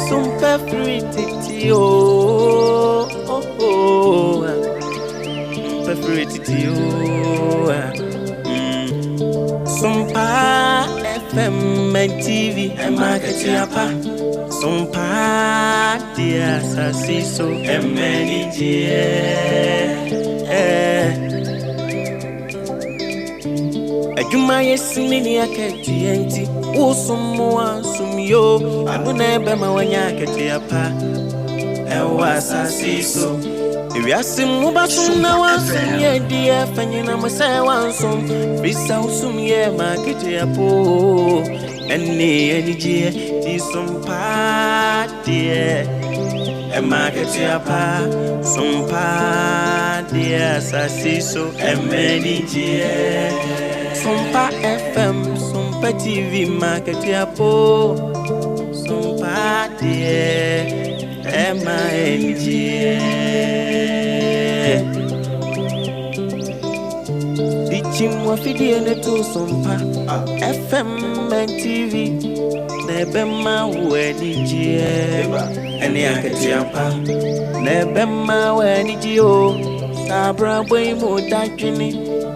Sumpa firi tete o, oh, oh, ah. Sumpa firi tete o, ah. Sumpa FM and TV, ɛma akatua pa. Sumpa deɛ asase so ɛma anigyeɛ. Eh. Adwuma yɛ sini ne akatua nti wosom mo ansom yo ɛno na ɛbɛma wanya akatua pa ɛwɔ asase so ewiase mu basom na wansom yɛ deɛ fa nyinam sɛ wansom firi sɛ wosom yɛ ma akatua po ɛne anigyeɛ ti som paa deɛ ɛma akatua pa som paa deɛ asase so ɛma anigyeɛ Sompa FM Sompa TV ma akatua po Sompa deɛ ɛma anigyeɛ Dikyim wafidie ne to Sompa FM and TV na ɛbɛma wo anigyeɛ ɛne akatua pa na ɛbɛma wo anigyeɛ o saa abrabɔ yi mu dadwene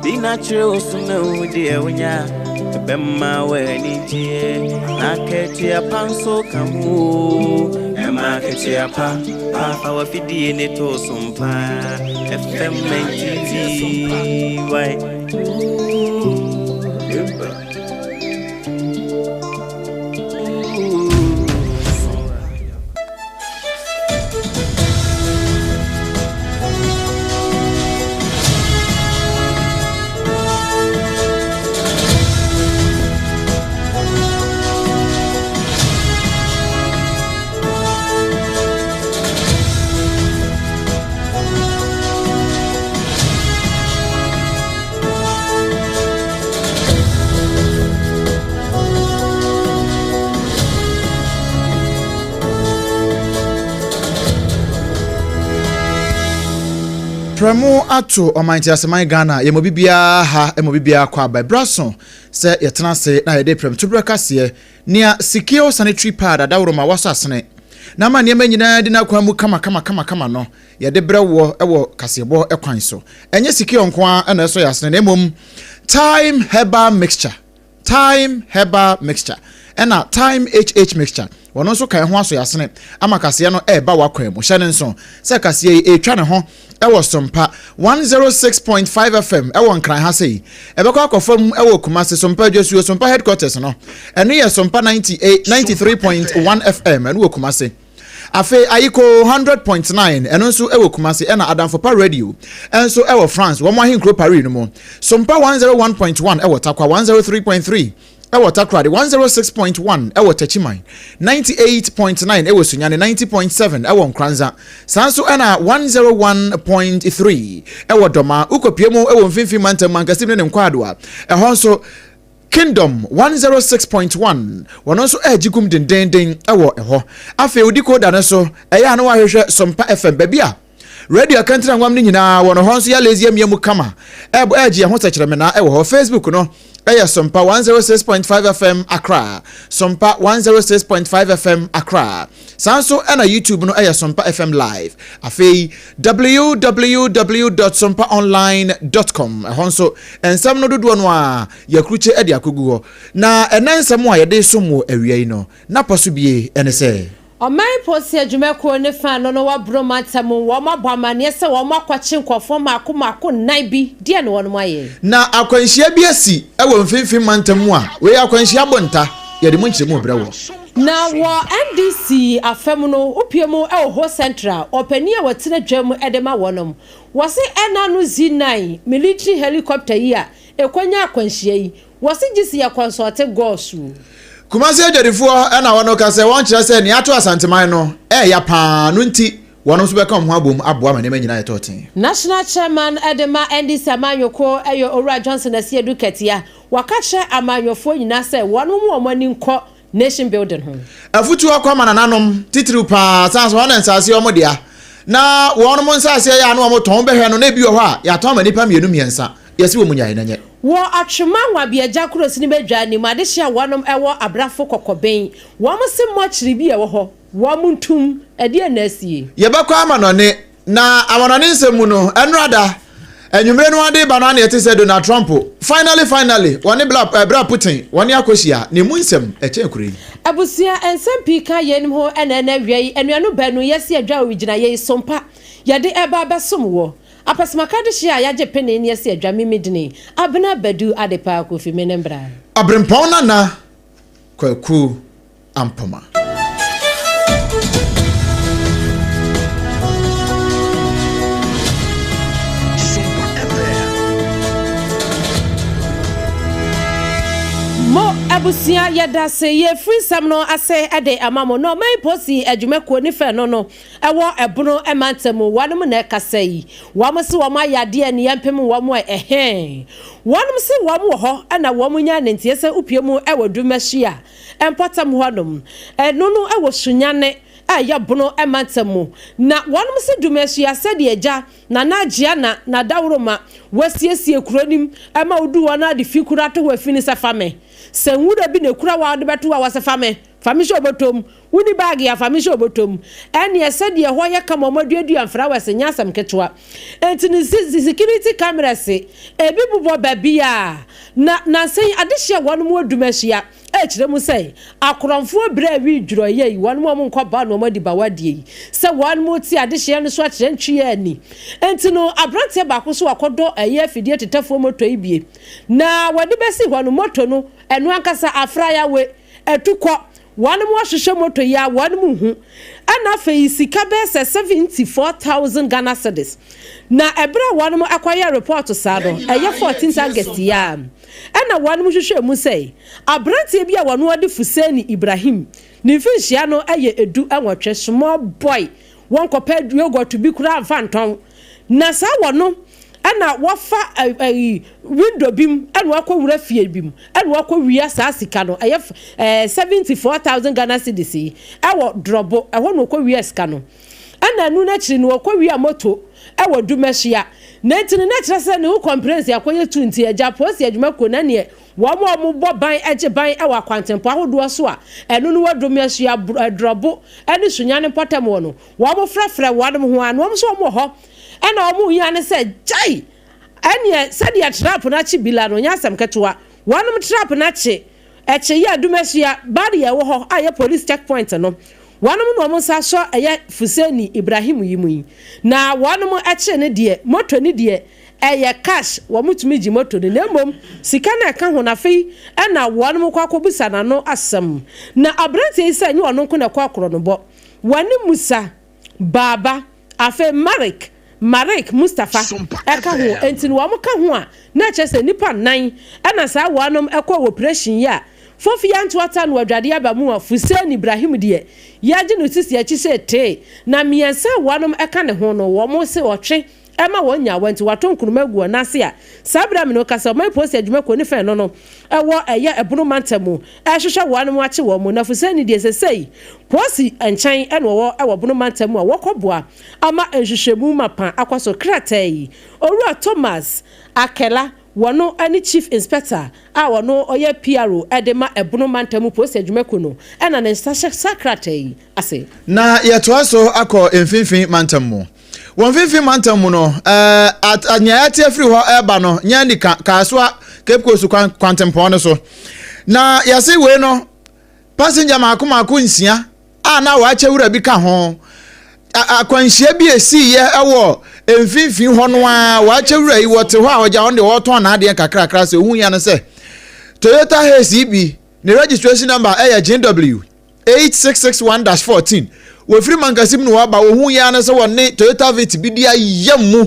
bi na kyerɛ wo so na wo deɛ wonya ɛbɛma wo anigyeɛ na akatua pa nso ka ho o ɛma akatua pa pa wafidie ne to Sompa FM and TV why. Prɛmo ato ɔman nteaseman Ghana yɛma obi biara ha ma obi biara kɔ aba ɛberɛ aso sɛ yɛtena ase na yɛde prɛmtoberɛ kaseɛ nea Secure Sanitary Pad adaworoma wasɔ asene na ama nneɛma nyinaa di n'akwan mu kama kama kama kama no yɛde brɛ woɔ wɔ kaseɛbɔ kwan so. Ɛnyɛ Secure nko ara na ɛsɔ yɛn asene na mmom Thyme Herbal Mixture, Thyme Herbal Mixture, ɛna Thyme HH Mixture. Wɔn nso ka ɛho asɔ yɛn asene ama kaseɛ no ɛreba w'akwan mu. Hyɛ no nso sɛ kaseɛ yi ɛretwa ne ho wɔ Sompa 106.5 FM wɔ Nkran ha sei. Ɛbɛkɔ akɔ fam wɔ Kumasi, Sompa Adwasuo, Sompa Headquarters no. Ɛno yɛ Sompa 98, 93.1 FM, ɛno wɔ Kumasi. Afei Ayiko 100.9, ɛno nso wɔ Kumasi, ɛna Adamfopa Radio nso wɔ France, wɔn ahenkuro Paris no mu. Sompa 101.1 wɔ Tarkwa, 103.3 wɔ Takoradi, 106.1 wɔ Techiman, 98.9 wɔ Sunyani, 90.7 wɔ Nkoranza. Saa nso ɛna 101.3 wɔ Dɔma. Wokɔpie mu wɔ Mfimfini Mantam, Mankasim ne ne Nkwaadoa. Ɛhɔ nso Kingdom 106.1, wɔn nso regye gum dendeenden wɔ hɔ. Afei wo decoder no so, ɛyɛ a na wahwehwɛ Sompa FM, baabi a radio akantiri anwam no nyinaa wɔ no hɔ nso yɛalezi amia mu kama, ɛregye yɛn ho sɛkyerɛmenaa wɔ hɔ. Facebook no ɛyɛ Sompa 106.5 FM Accra, Sompa 106.5 FM Accra. Saa nso ɛna YouTube no ɛyɛ Sompa FM Live. Afei www.sompaonline.com ɛhɔ nso nsɛm no dodoɔ no a yɛakrukye de akɔgu hɔ. Na ɛnɛ nsɛm a yɛde som wɔ awia yi no, n'apa so bie ne sɛ. Ɔman Polisi Adwumakuo ne fa no no wɔ Brno mantam mu, wɔn abɔ amaneɛ sɛ wɔn akɔkye nkurɔfoɔ mmaako mmaako nnan bi, deɛ na wɔn ayɛ? Na akwanhyia bi asi wɔ Mfinfin mantam mu a wei akwanhyia bonta, yɛde mu nkyerɛmu rebrɛ wɔ. Na wɔ NDC afa mu no, wopue mu wɔ Ho Central, ɔpanin a wɔtena dwam de ma wɔnom. Wɔse ɛna no Z9 military helicopter yi a ɛkɔnya akwanhyia yi, wɔse gyese yɛ kɔnsɔlte gɔɔso. Kumasi adwadifoɔ na wɔn ka sɛ wɔn kyerɛ sɛ nea ato Asanteman no ɛɛya paa no nti wɔn nso bɛka wɔn ho abom aboa ma nneɛma nyinaa ayɛ tɔɔtee. National Chairman de ma NDC amanyɔkuo yɛ Owura Johnson Asiedu Ketia. Waka kyerɛ amanyɔfoɔ nyinaa sɛ wɔn mo wɔn ani nkɔ nation building ho. Afutuo akɔ ama nananom, titiriw paa, sane sɛ wɔn na nsaase yɛ wɔn dea, na wɔnom nsaase yɛ a na wɔn tɔn, wobɛhwɛ no na ebi wɔ hɔ a yɛatɔn ama nnipa mmienu mmiɛnsa, yɛse wɔn nyae na nyɛ. Wɔ Atwema Nwabiagya Kurosini Badwa anim adehye a wɔnom wɔ Abrafo Kɔkɔben, wɔn se mɔkyere bi a ɛwɔ hɔ, wɔn ntum, ɛdeɛn na asie? Yɛbɛkɔ amanɔne, na amanɔne nsɛm mu no, ɛnora da, anwummere no ade reba no ara na yɛte sɛ Donald Trump, finally finally, wɔne bla eh, bra Putin, wɔne akɔhyia, na emu nsɛm, ɛkyɛn kuro yi. Abusua, nsɛm pii ka yeinom ho na ɛnnɛ awia yi, anuanom baanu yɛasi adwa owigyinaeɛ yi so mpa yɛde reba abɛsom woɔ. Apɛsɛmaka dehye a yɛagye pene ne asi adwa Mimidini, Abena Badu Adepa Kofi me ne mbra. Aberempɔn Nana Kwaku Ampoma. Mo abusua yɛdase yɛfiri nsɛm no ase de ama mo na ɔman posi adwumakuo ne fɛ no no ɛwɔ ɛbono mantam mu wɔnom na ɛkasa yi wɔn se wɔn ayɛ adeɛ ne yɛmpem wɔn ɛ ɛhɛn wɔnom se wɔn wɔ hɔ na wɔn nya ne nteɛ sɛ wopie mu ɛwɔ Dumahyia mpɔtam hɔnom ɛno no ɛwɔ Sunyane a ɛyɛ bono mantam mu na wɔnom se Dumahyia sɛdeɛ agya Nana Agyea na na Dawuroma wasiesie kuro no mu ɛma wodu hɔ na ade fi koro ato hɔ afi ne sɛ fa me sɛ nwura bi na ekura wo a wode bɛto hɔ a wɔse fa me fa me hyɛ ɔbɔtɔ mu Wonni baage a, fa me hyɛ ɔbɔtɔ mu. Ɛnneɛ, sɛdeɛ ɛhɔ yɛ kama a wɔaduadua mfrawɛse nyɛ asɛm ketewa. Enti ne security cameras ebi bobɔ baabiara. Na nnansa yi, adehyeɛ a wɔnom wɔ dum ahyia rekyerɛ mu sɛ, akorɔmfoɔ berɛ a wi dworɔeɛ yi, wɔnom a wɔnkɔ ba na wɔadi bawa deɛ yi, sɛ wɔnom te adehyeɛ no so akyerɛ ntweɛ ani. Enti no, aberanteɛ baako nso akɔdɔ ɛyɛ afidie tetafoɔ moto yi bie. Na wɔde bɛsi hɔ no, moto no, ɛno ankasa afra yawe, atu kɔ. Wɔnom ahwehwɛ moto yi a wɔnom nhu. Ɛna afei sika bɛyɛ sɛ 74,000 Ghana cedis. Na ɛberɛ a wɔnom ɛkɔ yɛ report saa no, ɛyɛ 14th August yi ara, ɛna wɔnom hwehwɛɛ mu sɛ abranteɛ bi a wɔno ɔde Fuseni Ibrahim, ne mfinhyia no ɛyɛ edu nwɔtwe, small boy, wɔnkɔpɛ yogurt bi koraa mfa ntɔn. Na saa wɔ no ɛna wɔfa ɛyi window bi mu ɛna wɔakɔ wura fie bi mu ɛna wɔakɔ wia saa sika no ɛyɛ ɛɛ 74,000 Ghana cedis yi ɛwɔ Drɔbo ɛhɔ na wɔkɔ wia sika no ɛna ɛno n'akyiri no wɔkɔ wia moto ɛwɔ Dumahyia na nti no na kyerɛ sɛ ne ho complaints akɔyɛ tu nti agya polisi adwuma kuo na neɛ wɔn a wɔbɔ ban gye ban wɔ akwantempɔn ahodoɔ so a ɛno no wɔ Dumahyia Drɔbo ɛne Sunyani mpɔtam wɔ no Wɔfrɛfrɛ wɔn ho a, na wɔn nso wɔn wɔ hɔ. Ɛna wɔn hia ne sɛ, gyae! Ɛneɛ sɛdeɛ trap no akye Bila no, nyɛ asɛm ketewa. Wɔnom trap no akye, ɛkye yɛ Adumahyia, barrier ɛwɔ hɔ a ɛyɛ police check point no. Wɔnom na wɔn nsa asɔ ɛyɛ Fuseni Ibrahim yi mu yi. Na wɔnom ɛkye no deɛ, moto no deɛ, ɛyɛ cash, wɔn tumi gye moto no. Na mmom, sika no a ɛka ho no, afei ɛna wɔnom kɔ akɔbusa n'ano asɛm. Na aberanteɛ yi sɛ ɛnyɛ ɔno nko na ɛkɔ akorɔnobɔ. Wɔne Musa, Baaba, afei Marek, Marek Mustapha, ka ho. Enti no wɔn ka ho a, na ɛkyerɛ sɛ nnipa nnan na saa wɔnom kɔɔ operation yi a Fofi Antoata no adwadeɛ aba mu a Fuseni Ibrahim deɛ yɛagye no sisi akyi sɛ tee, na mmiɛnsa a wɔnom ka ne ho no wɔn se ɔtwe ɛma wɔn nyaawa nti wɔato nkruma agu wɔn nan ase a saa bere a me ne wo kasa ɔman polisi adwumakuo ne fɛn no no wɔ ɛyɛ ɛbono mantam mu ɛrehwehwɛ wɔn mo akye wɔn mo na Fuseni deɛ sesei polisi nkyɛn ɛna ɔwɔ ɛwɔ bono mantam mu a wɔkɔ boa ama nhwehwɛmu mapa akɔ so krataa yi Owura Thomas Akela wɔno ne Chief Inspector a ɔno ɔyɛ PRO de ma ɛbono mantam mu polisi adwumakuo no ɛna ne nsa hyɛ saa krataa yi ase. Na yɛtoa so akɔ mfinfin mantam mu. Wɔ mfinfin mantam mu no, ɛɛ nea yɛate afiri hɔ ɛreba no nyɛ anika Kasoa Cape Coast kwan kwantempɔn no so. Na yɛse wei no, passenger mako mako nsia a na wɔakyɛ wura bi ka ho. Akwanhyia bi esiiɛ ɛwɔ mfinfin hɔ no ara, wɔakyɛ wura yi wɔte hɔ a ɔgya ɔno deɛ ɔretɔn n'adeɛ nkakrakra sɛ ohun ya no sɛ Toyota Hiace yi bi ne registration number ɛyɛ GW 8661-14 Wɔfiri Mankasim na wɔaba, wɔhuu yɛ ara ne sɛ wɔne Toyota Vitz bi di ayam mu.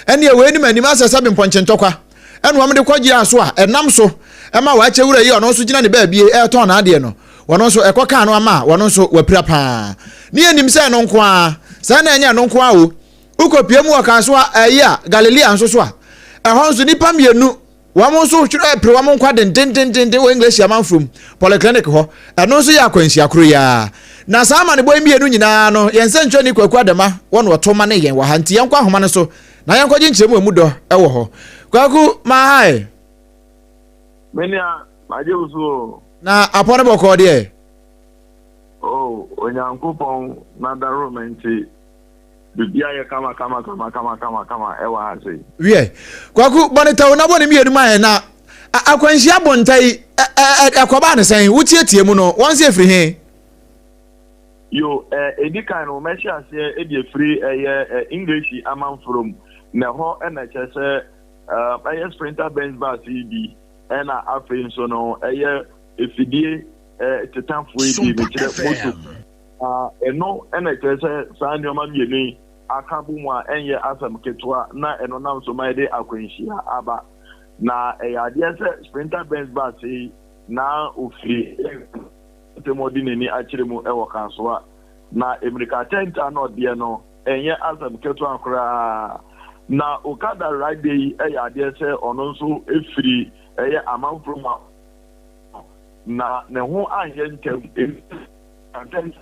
Ɛnneɛ wei nim anim asɛ sɛ bempɔnkye ntɔkwa ɛna wɔn de kɔgyinaa so a ɛnam so ɛma wɔakyɛ wura yi a ɔno nso gyina ne baabi ɛretɔn n'adeɛ no, wɔn nso ɛkɔ kaa no ama a wɔn nso wɔapira paa. Ne yɛnim sɛ ɛno nko ara, saa na ɛnyɛ ɛno nko ara o. Wokɔpie mu wɔ Kasoa ɛyi a Galilea nso so a, ɛhɔ nso nnipa mmienu Wɔn nso hwerɛ pere wɔn nkwa dendendenden wɔ English amanfo mu polyclinic hɔ. Ɛno nso yɛ akwanhyia koro yi ara. Na saa amanebɔ yi mmienu nyinaa no, yɛn sɛnkyerɛnni Kwaku Adama wɔ na ɔto ma ne yɛn wɔ ha. Nti yɛnkɔ ahoma no so na yɛnkɔgye nkyerɛmu a emu dɔ wɔ hɔ. Kwaku, ma ha ɛ. Me nua, magye wo so o. Na apɔ no bɔkɔɔ deɛ? Oh, Onyankopɔn n'adaworoma nti, biribiara yɛ kama kama kama kama kama kama ɛwɔ ha sei. Wiɛ, Kwaku, bɔ ne tɛw na bɔ ne mmienu ma yɛn na akwanhyia bonta yi, ɛkɔbaa ne sɛn? Wotiatia mu no, wɔn se efiri he? Yo, edi kan no, mɛhyɛ aseɛ de afiri ɛyɛ English amanforɔ mu, na ɛhɔ na ɛkyerɛ sɛ ɛyɛ Sprinter Benz bus yi bi, ɛna afei nso no ɛyɛ efidie tetafoɔ yi bi, mekyerɛ moto. Na ɛno na ɛkyerɛ sɛ saa nneɛma mmienu yi aka bɔ mu a ɛnyɛ asɛm ketewa na ɛno nam so ma yɛde akwanhyia aba. Na ɛyɛ adeɛ sɛ Sprinter Benz bus yi na ofiri ntɛm ɔde n'ani akyerɛ mu wɔ Kasoa. Na mmirika tɛnta na ɔdeɛ no ɛnyɛ asɛm ketewa koraa. Na Okada rider yi yɛ adeɛ sɛ ɔno nso firi ɛyɛ amanforo mu a na ne ho anyɛ ntɛm ntɛm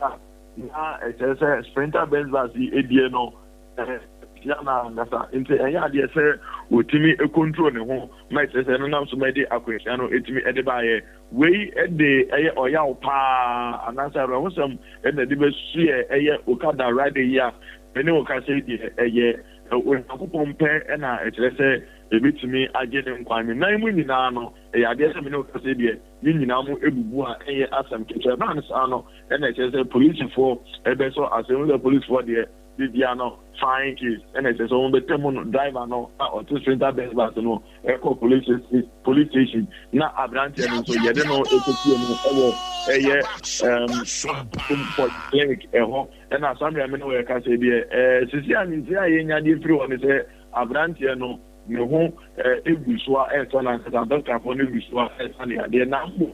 na ɛkyerɛ sɛ Sprinter Benz bus yi die no tia no ankasa nti ɛnyɛ adeɛ sɛ wɔtumi control ne ho ma ɛkyerɛ sɛ ɛno nam so ma ɛde akwanhyia no ɛtumi ɛde baeɛ. Wei de ɛyɛ ɔyaw paa anaasɛ awerɛhosɛm na ɛde bɛsoɛ ɛyɛ Okada rider yi a me ne wo kasa yi deɛ ɛyɛ Onyankopɔn pɛ na ɛkyerɛ sɛ ɛbɛtumi agye ne nkwa. Ne nan mu nyinaa no ɛyɛ adeɛ sɛ me ne wo kasa yi deɛ ne nyinaa mu abubu a ɛnyɛ asɛm ketewa. Ɛbaa no saa no ɛna ɛkyerɛ sɛ polisifoɔ ɛbɛsɔ asɛm mu sɛ polisifoɔ deɛ bibia no fine case ɛna ɛkyerɛ sɛ wɔn bɛtɛ mu no driver no a ɔte Sprinter Benz bus no ɛkɔ police police station na aberanteɛ no nso yɛde no ɛkɔpie mu ɛwɔ ɛyɛ polyclinic ɛhɔ. Ɛna Samuel me ne wɔyɛ kasa deɛ ɛɛ sisi a ne nti a yɛnya deɛ firi hɔ ne sɛ aberanteɛ no ne ho ɛgu so a ɛretɔ n'ankasa dɔktafoɔ no gu so a ɛresa ne adeɛ na mpo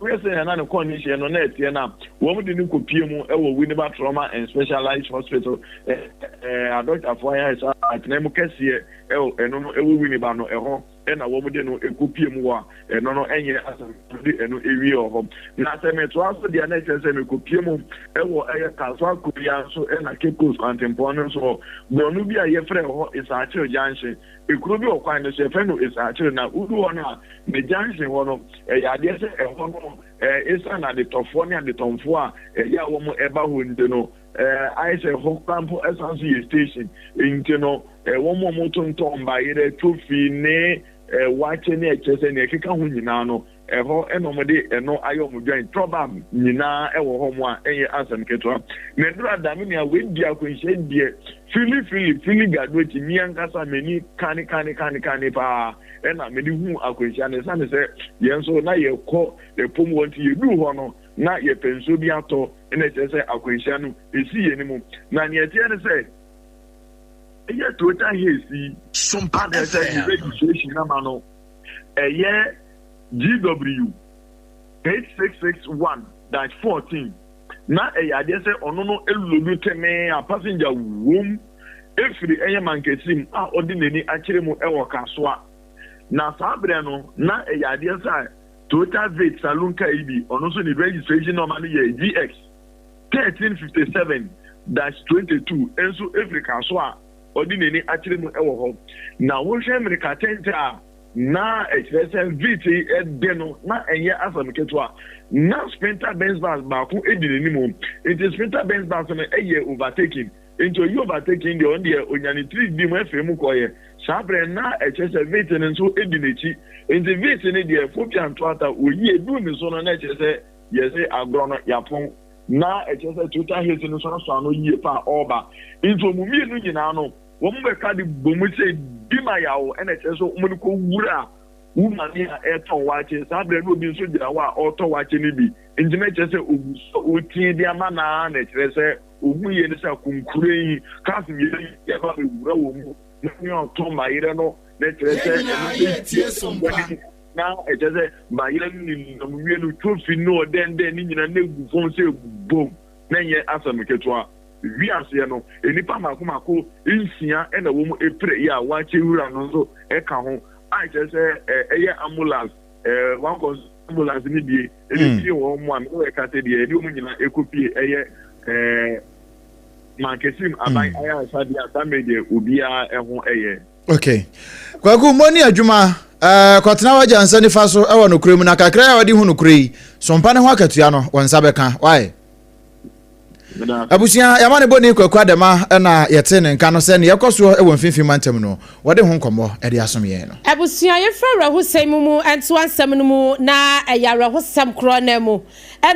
woyɛ sɛ yɛn na ne condition no na ɛteɛ no a wɔn de no kɔpie mu ɛwɔ Winneba Trauma and Specialized Hospital ɛɛ adɔktafoɔ ayaresa atena mu kɛseɛ ɛwɔ ɛno no ɛwɔ Winneba no ɛhɔ ɛna wɔn de no ɛkɔpie mu wɔ a ɛno no ɛnyɛ asɛm de ɛno ɛwie wɔ hɔ. Na sɛ metoa so deɛ na ɛkyerɛ sɛ mekɔpie mu ɛwɔ ɛyɛ Kasoa Korea nso ɛna Cape Coast kwantempɔn no nso hɔ borɔno bi a yɛfrɛ hɔ Isaakyere Junction. Ekuro bi wɔ kwan no so yɛfrɛ no Isaakyere na wodu hɔ no a ne junction hɔ no ɛyɛ adeɛ sɛ ɛhɔ no ɛsiane adetɔfoɔ ne adetɔnfoɔ a ɛyɛ a wɔn ɛba hɔ nti no ayɛ sɛ ɛhɔ koraa mpo ɛsan so yɛ station nti no wɔn a wɔtontɔn bayerɛ, tofi ne wakye ne ɛkyɛ sɛ nea ɛkeka ho nyinaa no ɛhɔ ɛna wɔde ɛno ayɛ wɔn dwan trɔba nyinaa ɛwɔ hɔ mo a ɛnyɛ asɛm ketewa. Na ɛduru ada me nua wei di akwanhyia deɛ fili fili fili gado akyi mi ankasa m'ani kane kane kane kane paa ɛna mede hu akwanhyia no ɛsiane sɛ yɛn nso na yɛkɔ ɛpom hɔ nti yɛduu hɔ no na yɛpɛ nsuo bi atɔ ɛna ɛkyerɛ sɛ akwanhyia no ɛsi yɛn mu. Na nea ɛteɛ ne sɛ ɛyɛ Toyota Hiace yi Sompa a na ɛsɛ ne FM. registration number no ɛyɛ GW 8661-14 na ɛyɛ adeɛ sɛ ɔno no elodu tɛmɛɛ a passenger wom efiri ɛyɛ Mankasim a ɔde n'ani akyerɛ mu ɛwɔ Kasoa. Na saa berɛ no na ɛyɛ adeɛ sɛ Toyota Vitz saloon car yi bi ɔno nso ne registration number no yɛ GX 1357-22 nso efiri Kasoa a ɔde n'ani akyerɛ mu ɛwɔ hɔ. Na wohwɛ mmirika tɛntɛ a na ɛkyerɛ sɛ Vitz yi ɛde no na ɛnyɛ asɛm ketewa. Na Sprinter Benz bus baako edi n'anim nti Sprinter Benz bus no ɛyɛ overtaking nti oyi overtaking deɛ ɔno deɛ onya ne tiri di mu ɛfɛ mu kɔyɛ saa berɛ na ɛkyerɛ sɛ Vitz no nso edi n'akyi nti Vitz no deɛ fobia ntoata oyi edu ne so no na ɛkyerɛ sɛ yɛsɛ agorɔ no yapɔn na ɛkyerɛ sɛ Toyota Hiace no nso asɔ ano yie pa a ɔreba nti wɔn mmienu nyinaa no wɔn bɛka de bɔ mu sɛ di ma yawo ɛna ɛkyerɛ sɛ wɔn de kɔ wura wo maame a ɛretɔn waakye saa berɛ na obi nso gyina hɔ a ɔretɔ waakye no bi nti na ɛkyerɛ sɛ ogu so otie de ama naa na ɛkyerɛ sɛ ohu yie ne sɛ kunkure yi cars mmienu yi ɛba bɛwura wɔn mu na nea ɔtɔn bayerɛ no na ɛkyerɛ sɛ Yɛn ɛno nyinaa nso yɛtie Sompa. ne na ɛkyerɛ sɛ bayerɛ no nenam wie no trophy no ɔdɛndɛn ne nyinaa na egu fam sɛ bom na ɛnyɛ asɛm ketewa. Wiaseɛ no nnipa mako mako 6 ɛna wɔn epire yi a wakyɛ wura no nso ɛka ho a ɛkyerɛ sɛ ɛyɛ ambulance wankɔ ambulance ne bie ɛde pie wɔn mu a mene wɔyɛ kasa deɛ ɛde wɔn nyinaa ɛkɔ pie ɛyɛ Mankasim aban ayaresabea saa mmerɛ deɛ obiara ɛho ɛyɛ. Okay. Kwaku, mo ni adwuma. Eh, kɔtena w'agya nsa nifa so wɔ nokorɛ mu na kakra a wɔde hu nokorɛ yi, sompa ne ho akatua no, wɔn nsa bɛka. Why? Abusua, yɛama ne bɔni Kwaku Adama na yɛte ne nka no sɛ nea ɛkɔ soɔ wɔ mfimfini mantam no, wɔde ho nkɔmmɔ de asom yɛn no. Abusua, yɛmfiri awerɛhosɛm mu ntoa nsɛm no mu na ɛyɛ awerɛhosɛm korɔ no ara mu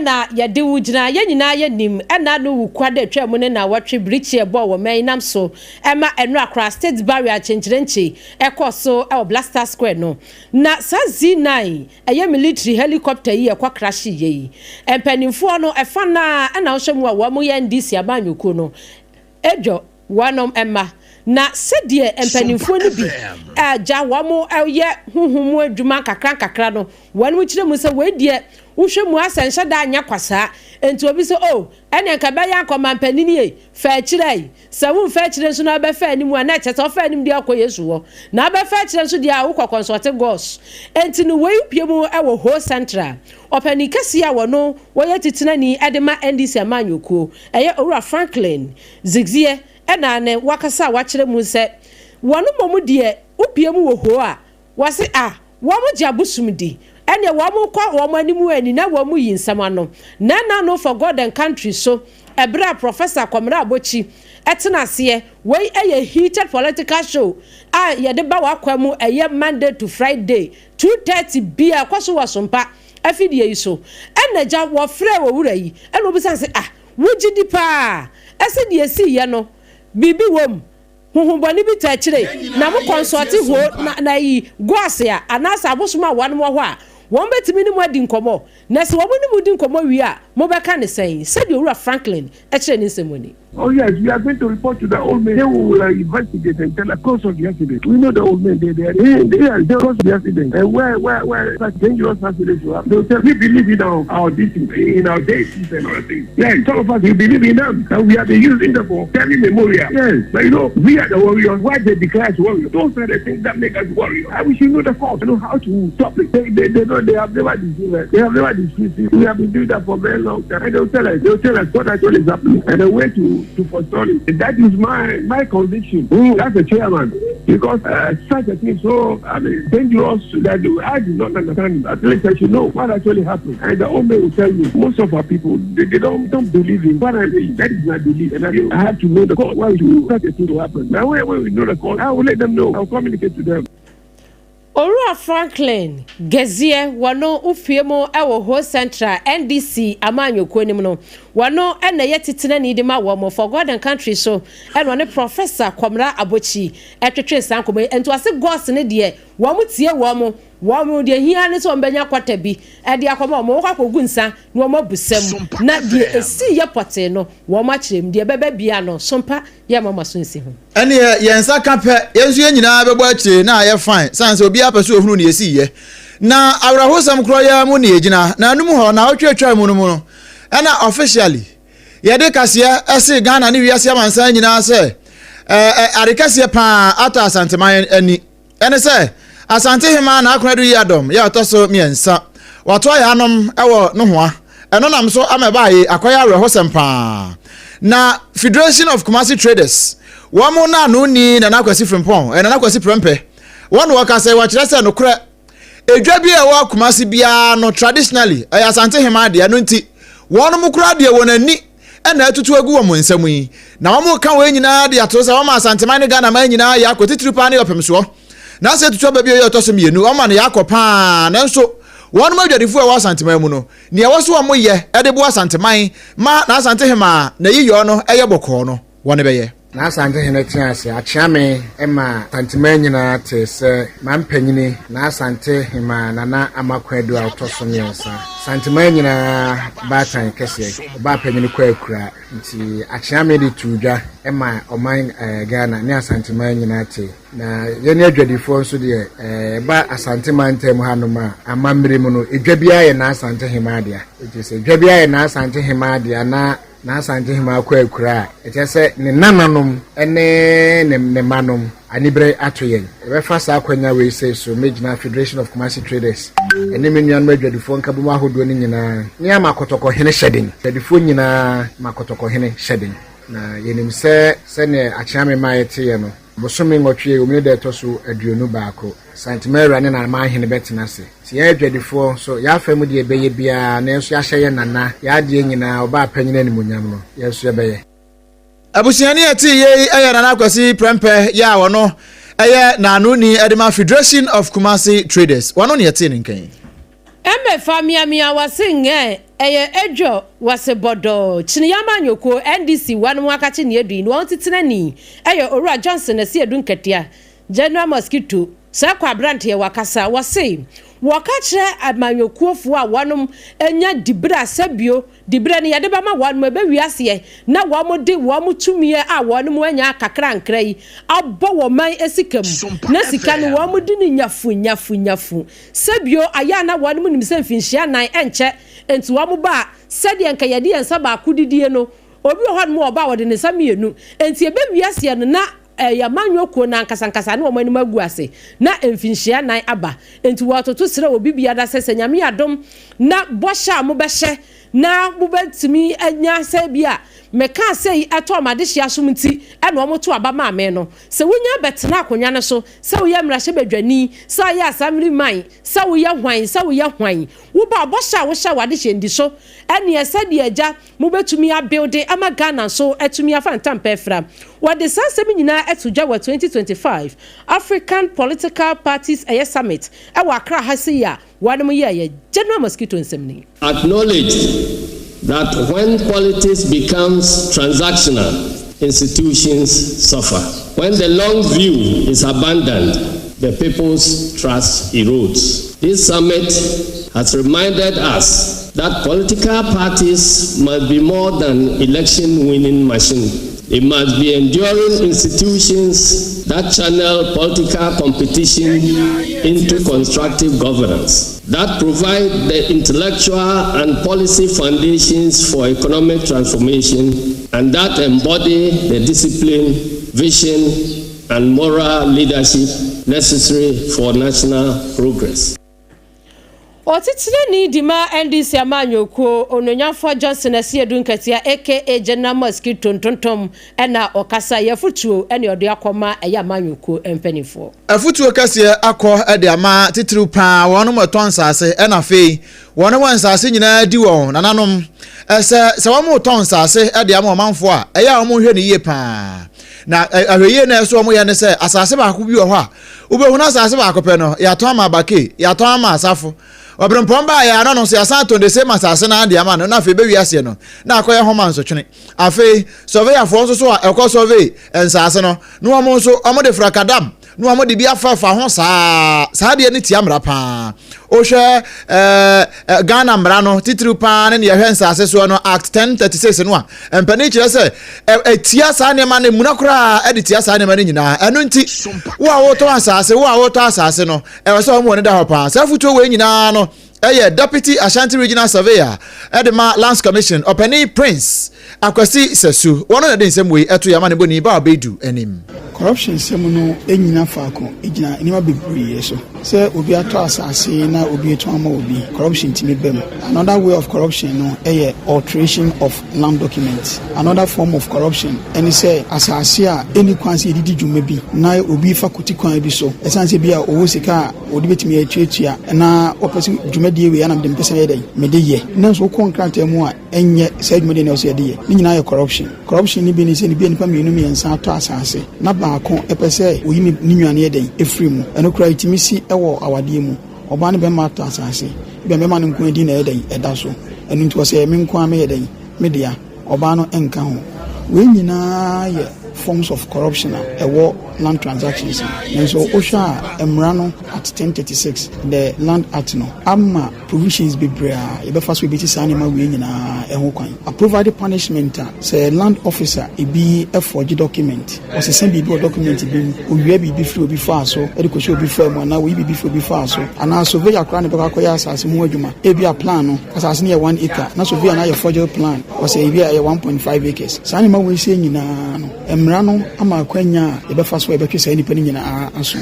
na yɛde wo gyina. Yɛn nyinaa yɛnim ɛna ano wu kwa da atwaa mu ne nnawɔtwe birikyi a ɛbɔɔ wɔ man yi nam so ma ɛnora koraa State Barrier kyenkyerenkye ɛkɔɔ so wɔ Black Star Square no. Na saa Z9 Ɛyɛ military helicopter yi ɛkɔ crashe yɛ yi. Mpaninfoɔ no ɛfa no ara ɛna wohyɛ mu a wɔn yɛ NDC amanyɔkuo no ɛdwa wɔnom mma. Na sɛdeɛ mpaninfoɔ no bi agya wɔn yɛ honhom mu adwuma nkakra nkakra no wɔnom kyerɛ mu sɛ wei deɛ wohwɛ mu asɛ nhyɛ da nyɛ kwasaa. Nti obi sɛ oh Ɛnneɛ nka ɛbɛyɛ anka ɔmanpanin ei, fa akyire ei. Sɛ womfa akyire nso na wobɛfa anim a, na ɛkyerɛ sɛ wofa anim deɛ wokɔ Yesu hɔ, na wobɛfa akyire nso deɛ a wokɔ kɔnsɔlte Gos. Enti no wei pue mu wɔ Ho Central. Ɔpanin kɛseɛ a wɔno wɔyɛ titenani de ma NDC amanyɔkuo, ɛyɛ Owura Franklin Zigzie na ne wakasa a wakyerɛ mu sɛ wɔn mmom deɛ wopue mu wɔ Ho a, Wɔse ah wɔn gye abosom di ɛneɛ wɔn kɔ wɔn anim ani na wɔn yi nsɛm ano. Na ɛna no for God and country so ɛberɛ a Professor Kwamina Abokyi tena aseɛ. Wei ɛyɛ heated political show a yɛde ba w'akwan mu ɛyɛ Monday to Friday 2:30 biara ɛkɔ so wɔ Sompa afidie yi so. Ɛna gya wɔfrɛɛ owura yi ɛna wɔbisa no se ah wogye di paa ɛse deɛ ɛsiiɛ no biribi wom? Honhommɔne bi taa kyire, na mo kɔnsɔɔte hoo na na ayi goase a anaasɛ abosom a wɔn wɔ hɔ a, wɔn bɛtumi ne mo adi nkɔmmɔ. Na sɛ wɔn ne mo di nkɔmmɔ wie a, mobɛka no sɛn? Sɛdeɛ Owura Franklin kyerɛɛ ne nsɛm mu ni. Oh yes, we are going to report to the old men. They will uh, investigate and tell the cause of the accident. We know the old men, they, they, they, they are the cause of the accident. And where, where, where such dangerous accidents will happen. They'll tell, we believe in our, our in our deities and other things. Yes, some of us, we believe in them. And we have been using them for telling memorial. Yes, but you know, we are the warriors. Why they declare us warriors? Those are the things that make us warriors. I wish you know the cause, you know how to stop it. They, they, they know they have never deceived us. They have never deceived us. We have been doing that for very long time. And they'll tell us, they'll tell us what actually is happening and the way to, to forestall it. That is my, my conviction. Mm, that's the chairman. Because uh, such a thing so I mean, dangerous that I do not understand. At least I should know what actually happened. And the old man will tell you, most of our people, they, they don't, don't believe in what I mean. That is my belief. And I, I have to know the cause. Why should such a thing to happen? Now, when, when we know the cause, I will let them know. I will communicate to them. Owura Franklin Gezie wɔno wofie mu wɔ Ho Central NDC amanyɔkuo no mu no, wɔno na ɛyɛ titenani de ma wɔn for God and Country so ɛna ɔne Professor Kwamina Abokyi twetwee saa nkɔmmɔ yi. Ntoase Goss no deɛ wɔn tie wɔn, wɔn deɛ ɛhia ne sɛ wɔn bɛnya kwata bi de akɔma wɔn, wɔkɔ akɔgu nsa na wɔn abu sɛm na deɛ ɛsiiɛ pɔtee no wɔn akyerɛ mu, deɛ ɛbɛba biara no sompa Yɛmma mo aso nsi ho. Ɛneɛ yɛn nsa ka pɛ, yɛn nso yɛn nyinaa bɛbɔ akyire na ayɛ fine, sane sɛ obiara pɛ sɛ ɔhunu nea ɛsiiɛ. Na awerɛhosɛm korɔ yi ara mu na yɛgyina, na anum hɔ, naawɔtwe atwaa mu no mu no, ɛna officially yɛde kaseɛ ɛse Ghana ne wiase amansan nyinaa sɛ ɛɛ ade kɛseɛ paa atɔ Asanteman ani. Ɛne sɛ, Asante Hemaa Naa Konadu Yiadom yɛ ɔtɔ so miɛnsa. Watoa yaanom wɔ nohoa. Ɛno nam so ama ɛbaa yei akɔyɛ awerɛhosɛm paa. Na Federation of Kumasi Traders, wɔn naanoni Nana Kwasi Frimpong, eh, Nana Kwasi Prempeh, wɔn na wɔka sɛ wɔkyerɛ sɛ nokorɛ, edwa bi a ɛwɔ Kumasi biara no traditionally ɛyɛ Asante Hemaa deɛ, ɛno nti wɔnom koraa deɛ wɔn ani na atutu agu wɔn nsam yi. Na wɔreka wei nyinaa de ato sɛ wɔma Asanteman ne Ghanaman nyinaa yɛ akɔ titiriw paa ne ɔpem soɔ. Na sɛ tutu aba bio yɛ ɔtɔ so mmienu, wɔma no yɛ akɔ paa. Nanso wɔnom adwadifoɔ a ɛwɔ Asanteman mu no, nea ɛwɔ so wɔn yɛ de boa Asanteman ma n'Asantehemaa n'ayiyɔ no yɛ bɔkɔɔ no, wɔn bɛyɛ. N'Asantehene tee ase akyeame ma Asanteman nyinaa tee sɛ Mampanyini n'Asantehemaa Nana Ama Kwadu a ɔtɔ so miɛnsa, Asanteman nyinaa baatan kɛseɛ, ɔbaa panyini kɔ akura nti akyeame de too dwa ma ɔman Ghana ne Asanteman nyinaa tee. Na yɛne adwadifoɔ nso deɛ ɛba Asante mantam hanom a, amammerɛ mu no, edwa biara yɛ n'Asantehemaa dea. Nti sɛ edwa biara yɛ n'Asantehemaa dea na N'Asantehemaa kɔ akura a, ɛkyerɛ sɛ ne nananom ne ne ne mmanom anibere ato yɛn. Yɛbɛfa saa akwanya wei sei so mɛgyina Federation of Kumasi Traders ne me nuanom adwadifoɔ nkabom ahodoɔ no nyinaa ne ama Kɔtɔkɔhene hyɛden. Adwadifoɔ nyinaa ma Kɔtɔkɔhene hyɛden. Na yɛnim sɛ sɛdeɛ Akyeame maa yɛteeɛ no, Bosome nwɔtwe a ɛwɔ mu ne da a ɛtɔ so 21, Santeman Awura ne Nanaman Hene bɛtena ase. Nti yɛn adwadifoɔ nso, yɛn afa mu deɛ yɛbɛyɛ biara, na yɛn nso yɛahyɛ yɛn nana, yɛn adeɛ nyinaa, ɔbaa panyin animuonyam no, yɛn nso yɛbɛyɛ. Abusuani a ɛte yei yɛ Nana Kwasi Prempeh yɛ a ɔno yɛ naanoni de ma Federation of Kumasi Traders. Wɔno ne ɛtee ne nka yi. Ɛmɛfa miamia wase ngɛ ɛyɛ edwɔ wase bɔdɔɔ kyini yama anyokuo NDC wanom akakye ni edui ni wɔn titenani ɛyɛ Owura Johnson Asiedu Nketia General Mosquito sɛ kɔ abranteɛ wakasa wɔse wɔka kyerɛ amanyɔkuo foɔ a wɔnom anya diberɛ a sɛbio Diberɛ no yɛde bɛma wɔn, ɛbɛwie aseɛ na wɔn de wɔn tumie a wɔn anya kakrankra yi abɔ wɔn man sika mu, na sika no wɔn de no nyafu nyafu nyafu. Sɛbio ayɛ a na wɔn nim sɛ mfinhyia nnan ɛnkyɛ nti wɔn ba a, sɛdeɛ nka yɛde yɛn nsa baako didie no, obi wɔ hɔnom a ɔba a ɔde ne nsa mmienu, nti ɛbɛwie aseɛ no na Ɛyɛ amanyɔ kuo no ankasa ankasa ne wɔn anim agu ase na mfinhyia nan aba nti wɔretoto srɛ obi biara sɛ sɛ Nyame adom na bɔhyɛ a mobɛhyɛ na mobɛtumi anya sɛ ebia mekaa sei ɛtɔɔ m'adehye asom nti ɛna wɔn to aba maa me no sɛ wonya bɛtena akonwa no so sɛ woyɛ mmarahyɛbadwani sɛ woyɛ assembly man sɛ woyɛ hwan sɛ woyɛ hwan woba a bɔhyɛ a wohyɛ w'adehyeɛ ndi so ɛneɛ sɛdeɛ agya Mobɛtumi abuilde ama Ghana nso atumi afa ntampɛ afira. Wɔde saa nsɛm yi nyinaa ato dwa wɔ 2025 African Political Parties ɛyɛ Summit ɛwɔ Accra ha sei a wɔnom yɛɛyɛ. General Mosquito nsɛm ni. Acknowledged that when politics becomes transactional, institutions suffer. When the long view is abandoned, the people's trust erodes. This summit has reminded us that political parties must be more than election-winning machines. They must be enduring institutions that channel political competition into constructive governance, that provide the intellectual and policy foundations for economic transformation, and that embody the discipline, vision, and moral leadership necessary for national progress. Otitenani di ma NDC amanyɔkuo, Onuonyamfoɔ Johnson Asiedu Nketia aka General Mosquito Ntontom na ɔkasa yi. Afotuo na ɔde akɔma ɛyɛ amanyɔkuo mpanimfoɔ. Afotuo kɛseɛ akɔ de ama titiriw paa wɔnom ɛtɔ nsaase ɛna afei wɔnom a nsaase nyinaa di wɔn nananom sɛ sɛ wɔn retɔn nsaase de ama ɔmanfoɔ a ɛyɛ a wɔn nhwɛ no yie paa na ahwɛyie na ɛso wɔn yɛ ne sɛ asaase baako bi wɔ hɔ a Wobɛhunu asase baako pɛ no, yɛatɔn ama Abake, yɛatɔn ama Asafo. Ɔberempɔn baeɛ a, na ɔno nso yɛasan atɔn the same asase no ara de ama no, na afei bɛwie aseɛ no, na akɔyɛ homa nsotwene. Afei, surveyorfoɔ nso so a ɛkɔ survey nsase no, na wɔn nso wɔde frakadam na wɔde bi afafa ho saa. Saa adeɛ no tia mmara paa. Wohwɛ ɛɛ Ghana mmara no titiriw paa ne nea ɛhwɛ nsase soɔ no Act 1036 no a, mpanin kyerɛ sɛ ɛtia saa nneɛma no mmuna koraa ɛde tia saa nneɛma no nyinaa. Ɛno nti, wo a wotɔn asase, wo a wotɔ asase no, ɛwɔ sɛ wɔn wɔn da hɔ paa. Saa afutuo wei nyinaa no ɛyɛ Deputy Ashanti Regional Surveyor ɛde ma Lands Commission ɔpanin Prince Akwasi Sasu. Wɔn na ɛde nsɛm wei ɛto yɛn amanebɔni Bawa Beidu anim. Corruption sɛm no nnyina faako, egyina nneɛma bebree so. Sɛ obi atɔ asase na obi atɔn ama obi, corruption tumi ba mu. Another way of corruption no yɛ alteration of land document. Another form of corruption ne sɛ asase a ɛnni kwan sɛ yɛde di dwuma bi na obi fa koti kwan bi so ɛsiane sɛ bi a ɔwɔ sika a ɔde bɛtumi atuatua na ɔpɛ sɛ dwumadie wei ana mede mepɛ sɛ meyɛ dɛn mede yɛ. Nanso wokɔ nkrataa mu a ɛnyɛ saa dwumadie na ɛwɔ sɛ yɛde yɛ. Ne nyinaa yɛ corruption. Corruption no bi ne sɛ bi a nnipa mmienu mmiɛnsa atɔ asase na baako pɛ sɛ oyi ne ne nua no yɛ dɛn firi mu. Ɛno koraa ɛtumi si wɔ awadeɛ mu. Ɔbaa ne bɛrima atɔ asase, ebia bɛrima no nko ara din na ɛyɛ dɛn ɛda so. Ɛno nti ɔsɛ ɛyɛ me nko ara meyɛ dɛn me dea, ɔbaa no nka ho. Wei nyinaa yɛ forms of corruption a ɛwɔ land transactions mu. Nanso wohwɛ a mmara no Act 1036, the Land Act no ama provisions bebree a yɛbɛfa so ebesi saa nneɛma wei nyinaa ho kwan. A provide punishment a sɛ land officer bi forge document, ɔsesa biribi wɔ document bi mu, owia biribi firi obi faa so de kɔhyɛ obi faa mu anaa oyi biribi firi obi faa so, anaa surveyor koraa na ɛbɛkɔ akɔyɛ asase ho adwuma. Ebia plan no, asase no yɛ one acre na surveyor no ayɛ forged plan, ɔsɛ ebia ɛyɛ 1.5 acres. Saa nneɛma wei sei nyinaa no, mmara no ama akwanya a yɛbɛfa so a yɛbɛtwe saa nnipa no nyinaa aso.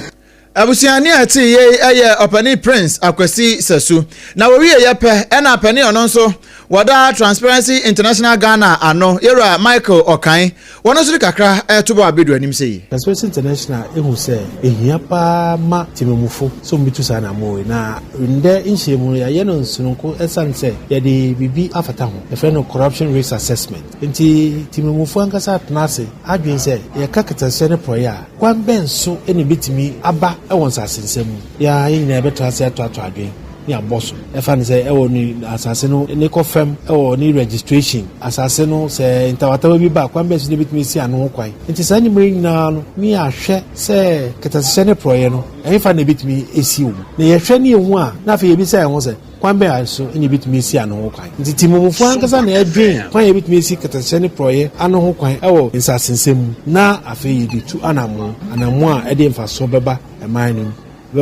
Abusuani a ɛtee yei yɛ Ɔpanin Prince Akwasi Sasu. Na wɔwieeɛ pɛ, ɛna panin ɔno nso wɔda Transparency International Ghana ano, Yɛwura Michael Okan, wɔno nso de kakra reto bɔ abedu anim sei. Transparency International hu sɛ ehia paa ma temammufo sɛ wɔbetu saa anammɔn yi, na ndɛ nhyiam no yɛayɛ no nsononko esiane sɛ yɛde biribi afata ho, yɛfrɛ no Corruption Risk Assessment. Enti temammufo ankasa atena ase adwene sɛ yɛka kɛtɛasehyɛ ne porɔeɛ a, kwan bɛn so na ebetumi aba wɔ nsasensɛm mu? Yɛn ara yɛn nyinaa yɛbɛtra ase atoatoa adwene ne abɔ so. Ɛfa no sɛ ɛwɔ ne asase no ne kɔ fam ɛwɔ ne registration asase no sɛ ntawatawa bi ba a, kwan bɛn so na ebetumi asi ano ho kwan? Nti saa nneɛma yi nyinaa no ne yɛahwɛ sɛ kɛtɛasehyɛ ne porɔeɛ no ɛhefa na ebetumi asi wɔ mu. Na yɛhwɛ ne yɛhu a, na afei yɛbisa yɛn ho sɛ, kwan bɛn so na ebetumi asi ano ho kwan? Nti Timomufo ankasa na ɛdwen kwan a yebetumi asi kɛtɛasehyɛ ne porɔeɛ ano ho kwan wɔ nsasensɛm mu, na afei yɛde tu anammɔn, anammɔn a ɛde mfasoɔ bɛba man no mu,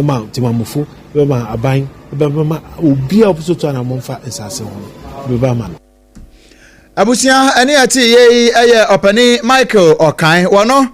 ɛbɛma Timamufo, ɛbɛma aban, ɛbɛma obiara a ɔpɛ sɛ otu anammɔn fa nsase ho no, ɛbɛba ama no. Abusua ɛne ɛte yɛ yi ɛyɛ ɔpanin Michael Ɔkan, wɔno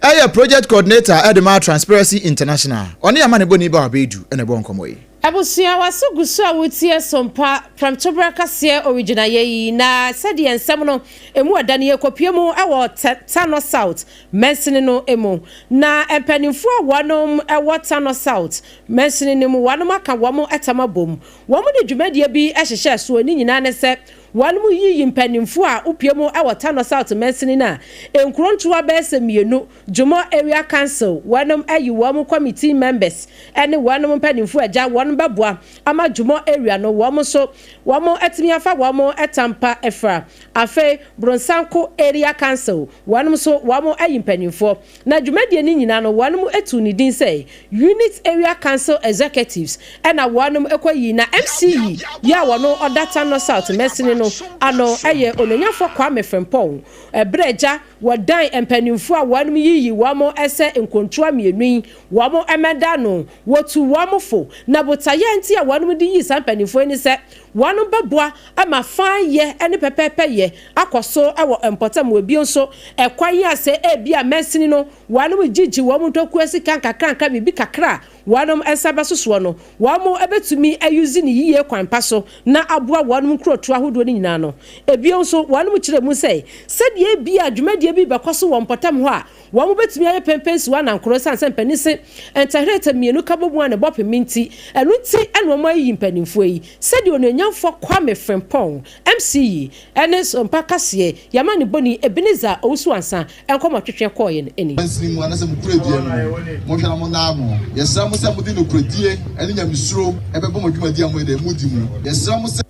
ɛyɛ project coordinator ɛde ma Transparency International. Ɔne amanebɔni Bawa Beidu ɛna ɛbɔ nkɔmmɔ yi. Abusua, w'aso gu so a woretie Sompa Prɛmtoberɛ Kaseɛ Owigyinaeɛ yi, na sɛdeɛ nsɛm no ɛmu ɔda no yɛrekɔpue mu wɔ Tano South mansini no mu. Na mpaninfoɔ a wɔnom wɔ Tano South mansini no mu wɔnom aka wɔn tam abom. Wɔn de dwumadie bi hyehyɛɛ soɔ, ne nyinaa ne sɛ wɔnom yiyi mpaninfoɔ a wopue mu wɔ Tano South mansini no a nkuro ntoa bɛyɛ sɛ mmienu Dwomɔ Area Council wɔnom ayi wɔn committee members ne wɔnom mpaninfoɔ agya wɔnom bɛboa ama Dwomɔ Area no wɔn nso wɔn atumi afa wɔn tampa afira. Afei Bronsanko Area Council wɔnom nso wɔn ayi mpaninfoɔ. Na dwumadie no nyinaa no wɔnom tuu ne din sɛ Unit Area Council Executives ɛna wɔnom kɔ yii na MC yi yɛ a wɔno ɔda Tanɔ South mansini no ano yɛ Onuonyanfoɔ Kwame Frimpong. Ɛberɛ agya Wɔdan mpanimfoɔ a wɔnom yiyi wɔn sɛ nkontoa mmienu yi wɔn mmɛda ano, wɔtu wɔn fo, na botaeɛ nti a wɔnom de yii saa mpanimfoɔ yi ne sɛ wɔnom bɛboa ama fann-yɛ ne pɛpɛɛpɛyɛ akɔ so wɔ mpɔtam hɔ. Bio nso, ɛkwan a sɛ ebia mansini no wɔnom gyigye wɔn ntɔkua sika nkakrankra biribi kakra a wɔnom nsa bɛso soɔ no, wɔn bɛtumi ayuzi no yie kwan pa so na aboa wɔnom nkurotoɔ ahodoɔ no nyinaa no. Ebio nso, wɔnom kyerɛ mu sɛ, sɛdeɛ ebia dwumadie bi rebɛkɔ so wɔ mpɔtam hɔ a, wɔn bɛtumi ayɛ pɛnpɛnsiwa anankoro ɛsiane sɛ mpanin se ntɛhretɛ mmienu ka bɔ mu a ne bɔ pem nti, ɛno nti na wɔn ayiyi mpanimfoɔ yi, sɛdeɛ Onuonyamfoɔ Kwame Frimpong, MC yi, ne Sompa Kaseɛ, Y'amanebɔni Ebenezer Owusu-Ansah nkɔmmɔtwetwe kɔeɛ no ni. Mansini mu anaasɛ mo kuradua no mu, monhwɛ na monna ano. Yɛsrɛ mo sɛ mode nokorɛdie ne nyamesuro bɛbɔ mo dwumadie a moyɛ dɛn? Modi mu. Yɛsrɛ mo sɛ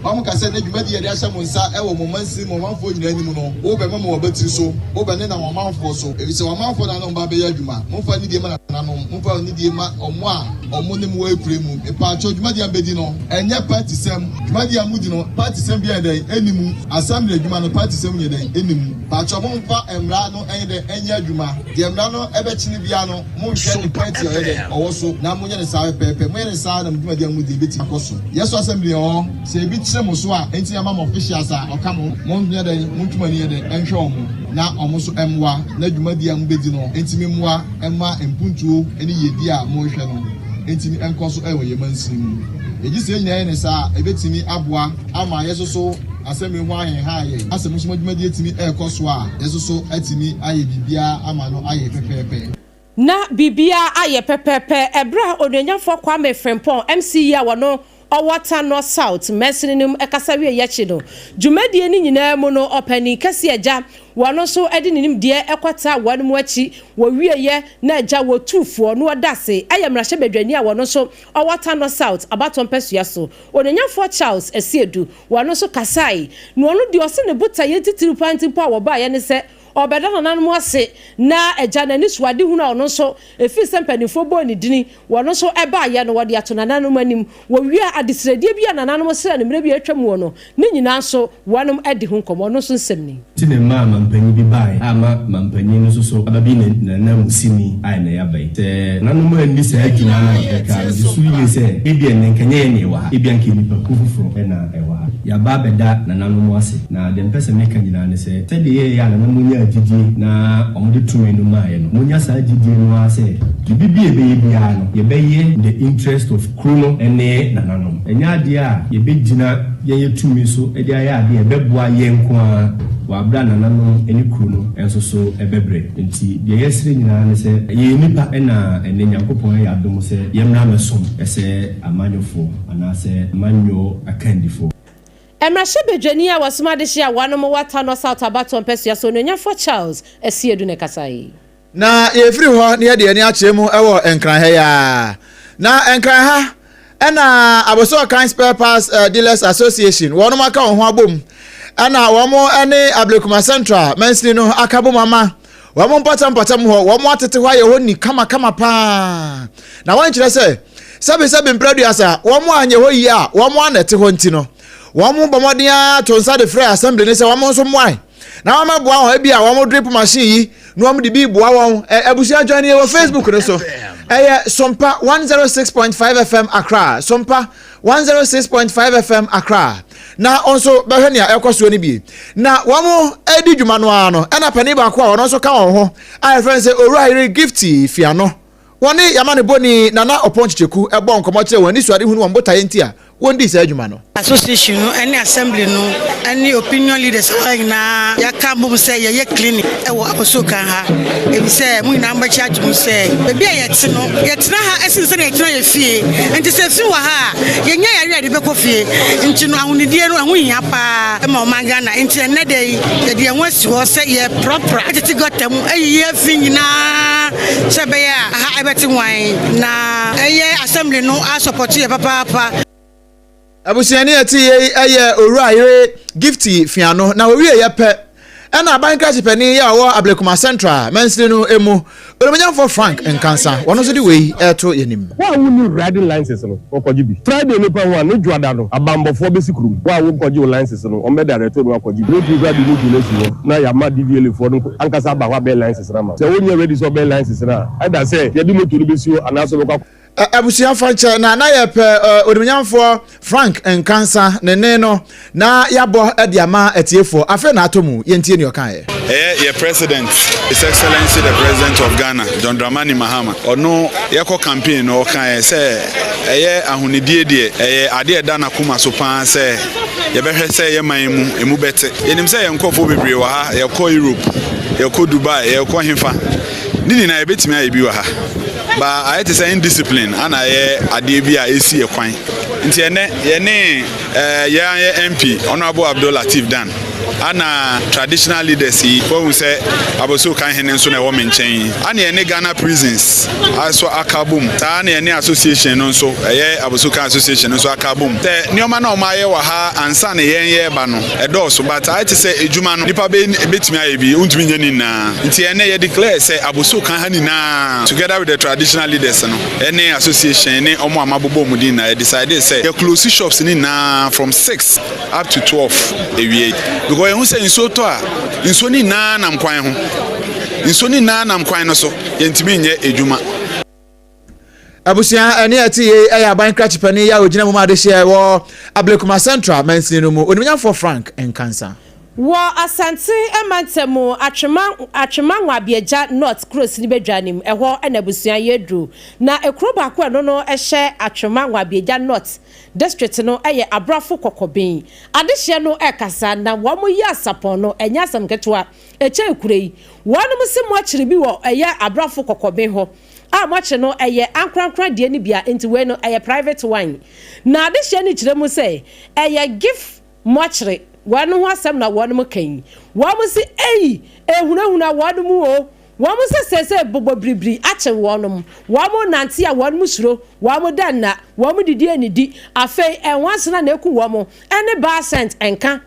mma mo nka sɛ nnɛ dwumadie a yɛde ahyɛ mo nsa wɔ mo mansini mu ɔmanfoɔ nyinaa anim no, wobɛma mo abatiri so, wobɛnenam ɔmanfoɔ so, ɛfiri sɛ ɔmanfoɔ na ne wɔn ba bɛyɛ adwuma. Momfa anidie mma nananom, momfa anidie mma wɔn a wɔn ne mo wɔ akura mu. Mepaakyɛw, dwumadie a mobɛdi no, ɛnyɛ patisɛm. Dwumadie a modi no, patisɛm biara nyɛ dɛn? Ɛnni mu. Assembly adwuma no, patisɛm nyɛ dɛn? Ɛnni mu. Pakyɛ monfa mmra no nyɛ dɛn nyɛ adwuma, deɛ mmra no bɛkyene biara no monhwɛ ne party a ɔyɛ dɛn ɔwɔ so na monyɛ no saa pɛpɛɛpɛ, moyɛ no saa na mo dwumadie a modi bɛtumi akɔ so. Yɛsɔ assembly wɔ hɔ, sɛ ebi kyere mo so a enti yɛama mo officials a ɔka mo ho, monyɛ dɛn montwe mo ani nyɛ dɛn nhwɛ wɔn na wɔn nso mmoa na dwumadie a mobɛdi no ntumi mmoa mma mpuntuo ne yiedie a morehwɛ no ntumi nkɔ so wɔ yɛn mansini mu. Yɛgye sɛ yɛn nyinaa yɛ no saa a ɛbɛtumi aboa ama yɛsoso Asɛm yi ho ahenha yɛn. Na sɛ mo nso mo dwumadi atumi rekɔ so a, yɛn nso so atumi ayɛ biribiara ama no ayɛ pɛpɛɛpɛ. Na biribiara ayɛ pɛpɛɛpɛ ɛberɛ a Onuonyamfoɔ Kwame Frimpong, MC yi a ɔno ɔwɔ Tanɔ South mansini no mu kasa wieeɛ akyi no, dwumadie no nyinaa mu no ɔpanin kɛseɛ agya wɔn nso de ne nimdeɛ kɔtaa wɔn mu akyi, wɔwieeɛ na agya wɔtuu foɔ na ɔda ase yɛ mmarahyɛbadwani a ɔno nso ɔwɔ Tanɔ South abatoɔ mpasua so, Onuonyamfoɔ Charles Asiedu. Wɔno nso kasae, na ɔno deɛ ɔse ne botaeɛ titiriw paa nti mpo a wɔbaeɛ ne sɛ ɔrebɛda nananom ase na agya no anisoadehunu a ɔno nso ɛfiri sɛ mpanimfoɔ bɔɔ ne dini wɔno nso baeɛ no wɔde ato nananom anim. Wɔwie a adesrɛdeɛ bi a nananom srɛɛ no mmerɛ bi a atwa muo no ne nyinaa nso wɔnom adi ho nkɔmmɔ. Ɔno nso nsɛm ni. Nti na ɛmaa mampanyin bi baeɛ a ama mampanyin no nso so aba bi ne n'ananmusini a ɛnnɛ yɛaba yi. Sɛ nananom anni saa dwuma no a, anka mesusu yie sɛ ebia ɛnnɛ nka ɛnyɛ yɛn na yɛwɔ ha, ebia anka nnipakuo foforɔ na ɛwɔ ha. Yɛaba abɛda nananom ase, na deɛ mepɛ sɛ meka nyinaa ne sɛ, sɛdeɛ yɛyɛeɛ a nananom nyaa gyidie na wɔde tumi no maeɛ no, monnya saa gyidie no ara sɛ biribi bi a yɛbɛyɛ biara no, yɛbɛyɛ in the interest of kuro no ne nananom. Ɛnyɛ adeɛ a yɛbɛgyina yɛn yɛ tumi so de ayɛ adeɛ a ɛbɛboa yɛn nko ara wɔ aberɛ a nananom ne kuro no nso so bɛbrɛ. Nti deɛ yɛsrɛ nyinaa ne sɛ, yɛyɛ nnipa na ɛnnɛ Nyankopɔn ayɛ adom sɛ yɛmmra mmɛsom sɛ amanyɔfoɔ anaasɛ amanyɔ akandifoɔ. Mmarahyɛbadwani a wasoma adehye a wɔanom wɔ Atanɔ South abatoɔ mpɛsoa so Onuonyamfoɔ Charles Asiedu na ɛkasae. Na yɛfiri hɔ na yɛde yɛn ani akyerɛ mu wɔ Nkran ha yi ara. Na Nkran ha ɛna Abossey-Okan Spare Parts eh, Dealers Association wɔnom aka wɔn ho abom ɛna wɔn ne Ablekuma Central mansini no aka bom ama wɔn mpɔtam mpɔtam hɔ wɔn atete hɔ ayɛ hɔ ni kamakama paa na wɔn kyerɛ sɛ sɛbisɛbi mprɛduasa wɔn anyɛ hɔ yie a wɔn ana ɛte hɔ nti no wɔn bɔ mmɔden ara to nsa de frɛ assembly ne sɛ wɔn nso mmoae na wɔmɛboa wɔn ebi a wɔn drip machine yi na wɔn de bi boa wɔn abusua join yɛ wɔ facebook no so ɛyɛ sompa 106.5 fm accra sompa 106.5 fm accra na nso bɛhwɛ nea ɛkɔ soɔ no bi na wɔn adi dwuma no ara no ɛna panin baako a ɔno nso ka wɔn ho a yɛfrɛ no sɛ owura yere gifty fiano wɔne yamane bɔni nana ɔpɔn kyekyeku ɛbɔ nkɔmɔ kyerɛ wɔn anisoadehunu wɔn botaeɛ nti a wɔndi saa adwuma no. Association no ne assembly no ne opinion leaders a nyinaa yɛaka bom sɛ yɛyɛ clinic wɔ Abossey-Okan ha efisɛ mo nyinaa mobɛkyɛ ato mu sɛ baabi a yɛte no yɛtena ha ɛsen sɛnea yɛtena yɛ fie nti sɛ fi wɔ ha a yɛnya yare a yɛde bɛkɔ fie nti no ahonidie no ɛho hia paa ma ɔman Ghana nti ɛnnɛ da yi yɛde yɛn ho asi hɔ sɛ yɛprapra tete gɔta mu ayiyi afi nyinaa sɛ ɛbɛyɛ a ha ɛbɛte nwan na ɛyɛ assembly no asɔpɔto yɛ papaapa. Abusuani a ɛte yei yɛ Owura Yere Gifty Fiano na wɔwieeɛ pɛ ɛna aban krakye panin yi a ɔwɔ Ablekuma Central mansini no mu, Onimuonyamfoɔ Frank Nkansah, ɔno nso de wei reto yɛn anim. Wo a wonni riding license no, kɔkɔgye bi. Friday no pɛ ho a, ne dwoada no, abanbɔfoɔ bɛsi kurom. Wo a wonkɔgye wo license no, wɔbɛ direct wo na woakɔgye bi. Wobɛtumi koraa de motor no asi hɔ na yɛama DVLA foɔ no ankasa aba hɔ abɛyɛ license no ama wo. Sɛ wonyɛ ready sɛ wobɛyɛ license no a, either sɛ yɛde motor no bɛsi hɔ anaasɛ wobɛkɔ akɔ. Abusua fa nkyɛ na na yɛpɛ Onimuonyamfoɔ Frank Nkansah ne nne no na yɛabɔ de ama atiefoɔ. Afei na atɔ mu, yɛntie nea ɔkaeɛ. Ɛyɛ yɛ president, His Excellency the President of Ghana, John Dramani Mahama. Ɔno yɛkɔ campaign no ɔkaeɛ sɛ ɛyɛ ahonidie deɛ ɛyɛ adeɛ a ɛda n'akoma so paa sɛ yɛbɛhwɛ sɛ yɛ man mu emu bɛte. Yɛnim sɛ yɛn nkurɔfoɔ bebree wɔ ha, yɛkɔ Europe, yɛkɔ Dubai, yɛkɔ hefa, ne nyinaa yɛbɛtumi ayɛ bi wɔ ha. Ba ayɛ te sɛ indiscipline ana ɛyɛ adeɛ bi a ɛsi yɛ kwan. Nti ɛnɛ yɛne eh, yɛn yɛ MP Honourable Abdul Latif Dan ana traditional leaders yi wahu sɛ Abossey Okai hene nso na ɛwɔ me nkyɛn yi ana yɛne Ghana prisons nso aka bom saa na yɛne association no nso ɛyɛ Abossey Okai association no nso aka bom sɛ nneɛma na wɔn ayɛ wɔ ha ansa na yɛn yɛreba no ɛdɔɔso but ayɛ te sɛ edwuma no nipa bɛ betumi ayɛ bi wontumi nyɛ ne nyinaa nti ɛnɛ yɛ declare sɛ Abossey Okai ha nyinaa together with the traditional leaders no ɛne association ne ɔmo a mabobɔ ɔmo din na yɛ decide sɛ yɛ close shops ne nyinaa from 6 up to 12 ewie because yɛn ho sɛ nsuo tɔ a nsuo ne nyinaa nam kwan ho nsuo ne nyinaa nam kwan no so yɛntumi nyɛ edwuma. Abusua ɛne ɛte yei ɛyɛ aban krakye panin yi a ogyina mu ma adehyeɛ wɔ Ablekuma Central mansini no mu, Onimnyamfoɔ Frank Nkansah. Wɔ Asante mantam Atwema Atwema Nwabiagya North kuro sini badwa no mu, ɛhɔ na abusua yi aduru. Na ekuro baako a ɛno no hyɛ Atwema Nwabiagya North District no yɛ Abrafo Kɔkɔben. Adehyeɛ no rekasa na wɔn yɛ asapɔn no ɛnyɛ asɛm ketewa. Ɛkyɛn kuro yi. Wɔnom se moakyere bi wɔ ɛyɛ Abrafo Kɔkɔben hɔ a moakyere no ɛyɛ ankorankora deɛ no bi a nti wei no ɛyɛ private one. Na adehyeɛ no kyerɛ mu sɛ ɛyɛ gift moakyere wɔn ho asɛm na wɔnom ka yi. Wɔn se ei ehunahuna wɔnom o. Wɔn se seesei bobɔ biribiri akye wɔnom. Wɔn nante a wɔnom suro, wɔn da nna, wɔn didi annidi. Afei ɛnwansena na eku wɔn ɛne baa cent nka.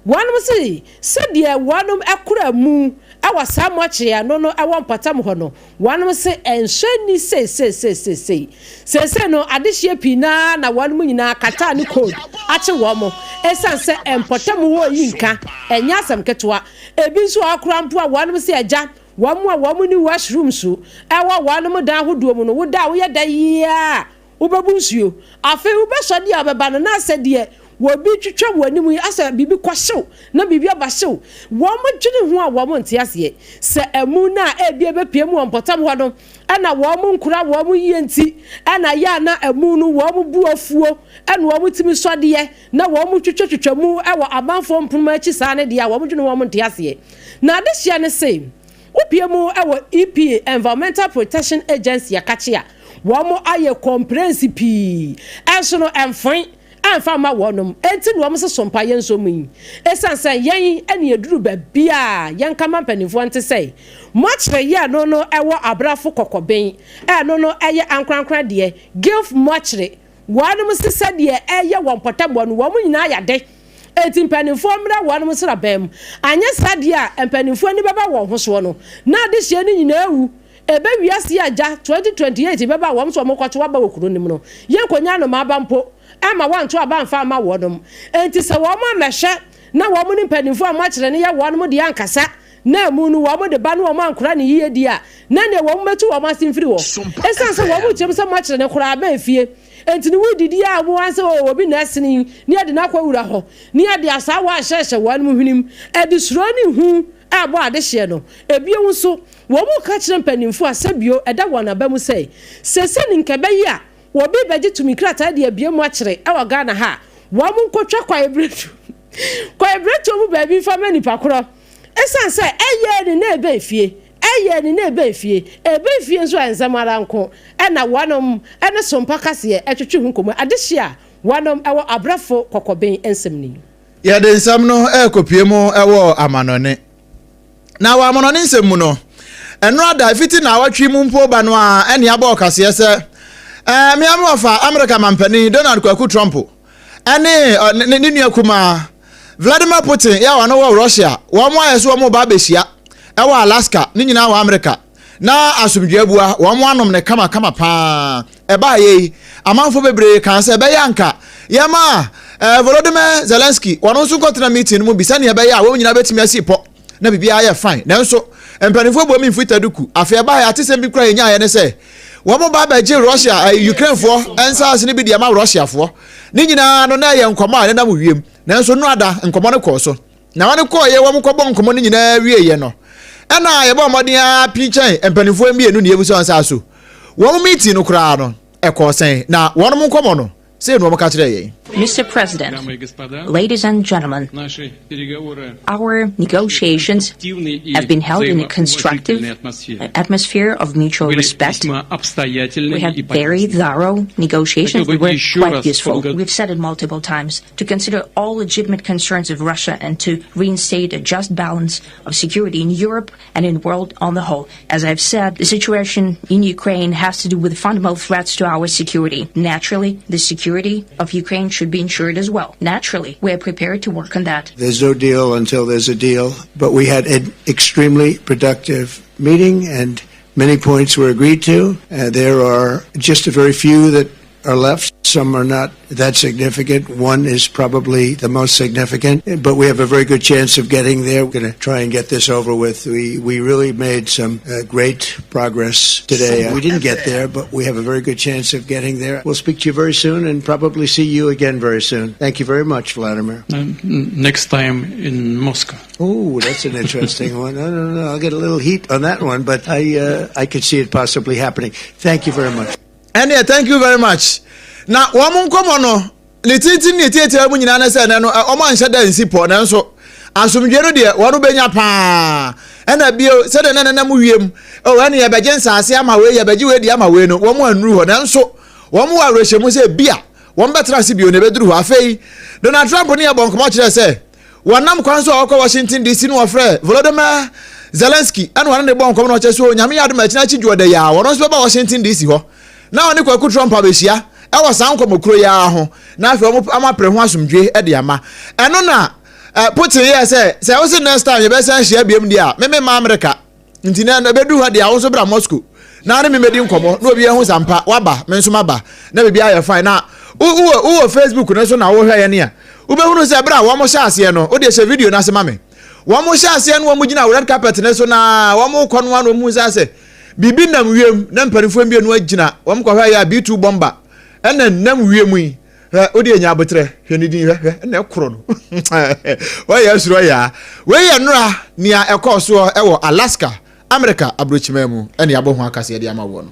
Wɔnom se sɛdeɛ wɔnom kora mu wɔ saa mɔkyere ano no wɔ mpɔtam hɔ no, wɔnom se ɛnsɔ ani seiseiseisei. Seisei no adehyeɛ pii no ara na wɔnom nyinaa kataa ne cold akye wɔn esiane sɛ mpɔtam hɔ yi nka ɛnyɛ asɛm ketewa. Ebi nso wɔ hɔ koraa mpo a wɔnom se agya wɔn a wɔn nni washrooms wɔ wɔnom dan ahodoɔ mu no, woda a woyɛ da yi ara a Wobɛbu nsuo. Afei wobɛsɔ deɛ ɔbɛba no, na asɛ deɛ obi retwitwa w'anim yi, asɛ biribi kɔhyew na biribi aba hyew. Wɔdwene ho a wɔnte aseɛ. Sɛ amu no a ebia ɛbɛpue mu wɔ mpɔtam hɔ no na wɔnkora wɔn yie nti na ɛyɛ a na amu no wɔbu afuo na wɔtumi sɔ deɛ na wɔtwitwatwitwa mu wɔ amanfoɔ mpono akyi saa no deɛ a wɔdwene ho a wɔnte aseɛ. Na adehyeɛ ne se, Wopue mu wɔ EPA, Environmental Protection Agency, akakye a, wɔn ayɛ kɔmprɛnsi pii nso no ɛmfoe ɛmfa mma wɔnom, enti na wɔn se so mpa yɛn nso mu yi. Esiane sɛ yɛn ɛne aduru baabi a yɛnka ma mpanimfoɔ nte sɛ moakyerɛ yɛ ɛno no ɛwɔ abrafo kɔkɔben ɛno no ɛyɛ ankorankora deɛ, Gilf moakyere Wɔnom se sɛdeɛ ɛyɛ wɔn mpɔtaboa no, wɔn nyinaa yɛ ade. Enti mpanimfoɔ mmra wɔnom nsraban mu. Anyɛ saa deɛ a, mpanimfoɔ ani bɛba wɔn ho soɔ no, na adehyeɛ no nyinaa awu. Ɛbɛ wiase a gya 2028 bɛba a wɔn nso wɔkɔto aba wɔ kuro no mu no, yɛnkɔnya nnomaa ba mpo mma wɔnto aba mfa mma wɔnom. Enti sɛ wɔn ammɛhwɛ na wɔn ne mpanimfoɔ a moakyerɛ no yɛ wɔnom deɛ ankasa, na amu no wɔde ba na wɔankora no yiye di a, na nea wɔbɛtu wɔn ase mfiri hɔ. Esiane sɛ wɔkyerɛ mu sɛ moakyere no koraa bɛn fie nti no, wodidi a wɔn sɛ oo obi na ɛsene yi, na yɛde no akɔwura hɔ, na yɛde asaawa ahyɛhyɛ wɔn hwenem, ɛde suro ne hu rebɔ adehyeɛ no. Ebio nso, wɔka kyerɛ mpanyimfo a sɛbio ɛda wɔn aba mu sɛ, seesei no nka ɛbɛyɛ a Obi bɛgye tumi krataa de abue mu akyere wɔ Ghana ha a, wɔn nkotwa kwaebiretuo kwaebiretuo mu baabi mfa ma nipa korɔ. Esiane sɛ ɛyɛɛ ne na ɛbɛn fie, ɛyɛɛ ne na ɛbɛn fie, ɛbɛn fie nso a nsɛm ara nko na wɔnom ne Sompa kaseɛ twetwe ho nkɔmmɔ adehye a wɔnom wɔ abrɛfo kɔkɔben nsɛm no yi. Yɛde nsɛm no rekɔpue mu wɔ amanɔne. Na wɔ amanɔne nsɛm mu no, ɛno ada fiti naawɔtwe mu mpo ba no a ɛne abɔ ɔkaseɛ sɛ ɛɛ mmea me wɔfa Amerika mampanin Donald Kwaku Trump ɛne ne ne nua kumaa Vladimir Putin yɛ a ɔno wɔ Russia wɔn ayɛ so wɔn ba abɛhyia ɛwɔ Alaska ne nyinaa wɔ Amerika na asomdwoe abua wɔn anom no kamakama paa. Ɛbaeɛ yi, amanfoɔ bebree kaa sɛ ɛbɛyɛ anka yɛma eh, Volodymyr Zelensky wɔn nso nkɔtena meeting no mu bi sɛnea ɛbɛyɛ a wɔn nyinaa bɛtumi asi pɔ na biribiara ayɛ fine. Nanso mpanimfoɔ bɔ mi mfiri taduku. Afei ɛbaeɛ atesɛm bi kura yɛnyaeɛ ne sɛ wɔn ba abɛgye Russia eh, Ukrainefoɔ nsaase no bi de ama Russiafoɔ. Ne nyinaa no na ɛyɛ nkɔmmɔ a ɛnenam wiem. Nanso nnora nkɔmmɔ no kɔɔ so. Na wɔn kɔeɛ wɔn kɔbɔ nkɔmmɔ no nyinaa wieeɛ no, ɛna yɛbɔɔ mmɔden ara pii kyɛn mpanimfoɔ mmienu na yɛbisa wɔn sɛ aso wɔn meeting no koraa no ɛkɔɔ sɛn na wɔn nkɔmmɔ no sei na wɔn ka kyerɛɛ yɛn. Mr. President, ladies and gentlemen, our negotiations have been held in a constructive atmosphere of mutual respect. We had very thorough negotiations. They were quite useful. We've said it multiple times to consider all legitimate concerns of Russia and to reinstate a just balance of security in Europe and in the world on the whole. As I've said, the situation in Ukraine has to do with fundamental threats to our security. Naturally, the security of Ukraine should be ensured as well. Naturally, we are prepared to work on that. There's no deal until there's a deal, but we had an extremely productive meeting and many points were agreed to. Uh, there are just a very few that are left. Some are not that significant. One is probably the most significant, but we have a very good chance of getting there. We're going to try and get this over with. We we really made some uh, great progress today. We didn't get there, but we have a very good chance of getting there. We'll speak to you very soon and probably see you again very soon. Thank you very much, Vladimir. Um, next time in Moscow. Oh, that's an interesting one. I don't know. I'll get a little heat on that one, but I uh, I could see it possibly happening. Thank you very much. Ɛneɛ thank you very much. Na wɔn nkɔmɔ no ne tintin ne tiatia mu nyinaa ne sɛ ɛnɛ no wɔn anhyɛ da nsi pɔ nanso asomdwe no deɛ wɔn bɛnya paa ɛna bio sɛdeɛ na nenam wiem oh ɛne yɛbɛgye nsaase ama wei yɛbɛgye wei di ama wei no wɔn annuru hɔ nanso wɔn wɔ awerɛhyɛmu sɛ bi a wɔn bɛtena ase bio na ɛbɛduru hɔ afei Donald Trump ne yɛbɔ nkɔmɔ kyerɛ sɛ Wɔnam kwan so a ɔkɔ Washington DC no wɔfrɛ Volodymyr Zelensky ɛna wɔne ne bɔ nkɔm na ɔkyɛ so Onyame yɛ adom a ɛkyena akyi dwoɔda yi a wɔno nso bɛba Washington DC hɔ na ɔne Kwaku Trump abɛhyia ɛwɔ saa nkɔmɔ kuro yi ara ho na afei wɔn apere ho asomdwe de ama ɛno na. Putin yɛɛ sɛ, sɛ wose next time yɛbɛsan ahyia biom deɛ a, me memma Amerika. Nti na ɛbɛduru hɔ deɛ a, wo nso bra Moscow na ne me mɛdi nkɔmmɔ na obi ahu sɛ ampa waba, me nso maba na biribi ayɛ fine. Na wowɔ wowɔ Facebook no so na wohwɛ yɛn a, wobɛhunu sɛ berɛ a wɔn hyɛ aseɛ no, wodeɛ hyɛ video no ase ma me. Wɔn hyɛ aseɛ no wɔn gyina red carpet no so na wɔn kɔ no ano wɔn hu sɛ asɛ biribi nam wiem na mpanimfoɔ mmienu agyina wɔn kɔhwɛ yɛ a B2 bomber ɛna nam wiem yi. Hwɛ, wode anya aboterɛ, hwɛ ne din, hwɛ, hwɛ, ɛna ɛkorɔ no. Wɔyɛ asuro ɔyɛ a. Wei yɛ nnora nea ɛkɔɔ soɔ ɛwɔ Alaska, Amerika aburokyiman mu, ɛne abɔ ho akaseɛ de ama woɔ no.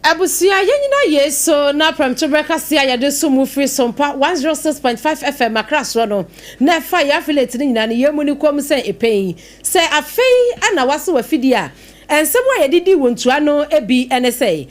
Abusua, yɛnyina yei so na prɛmtoberɛ kaseɛ a yɛde som wo firi Sompa 106.5 FM Accra soɔ no, na ɛfa yɛn affiliate no nyinaa no, yɛn mu no komm sɛ epɛn yi. Sɛ afei na woaso w'afidie a, nsɛm a yɛde dii wo ntoa no bi ne sɛ,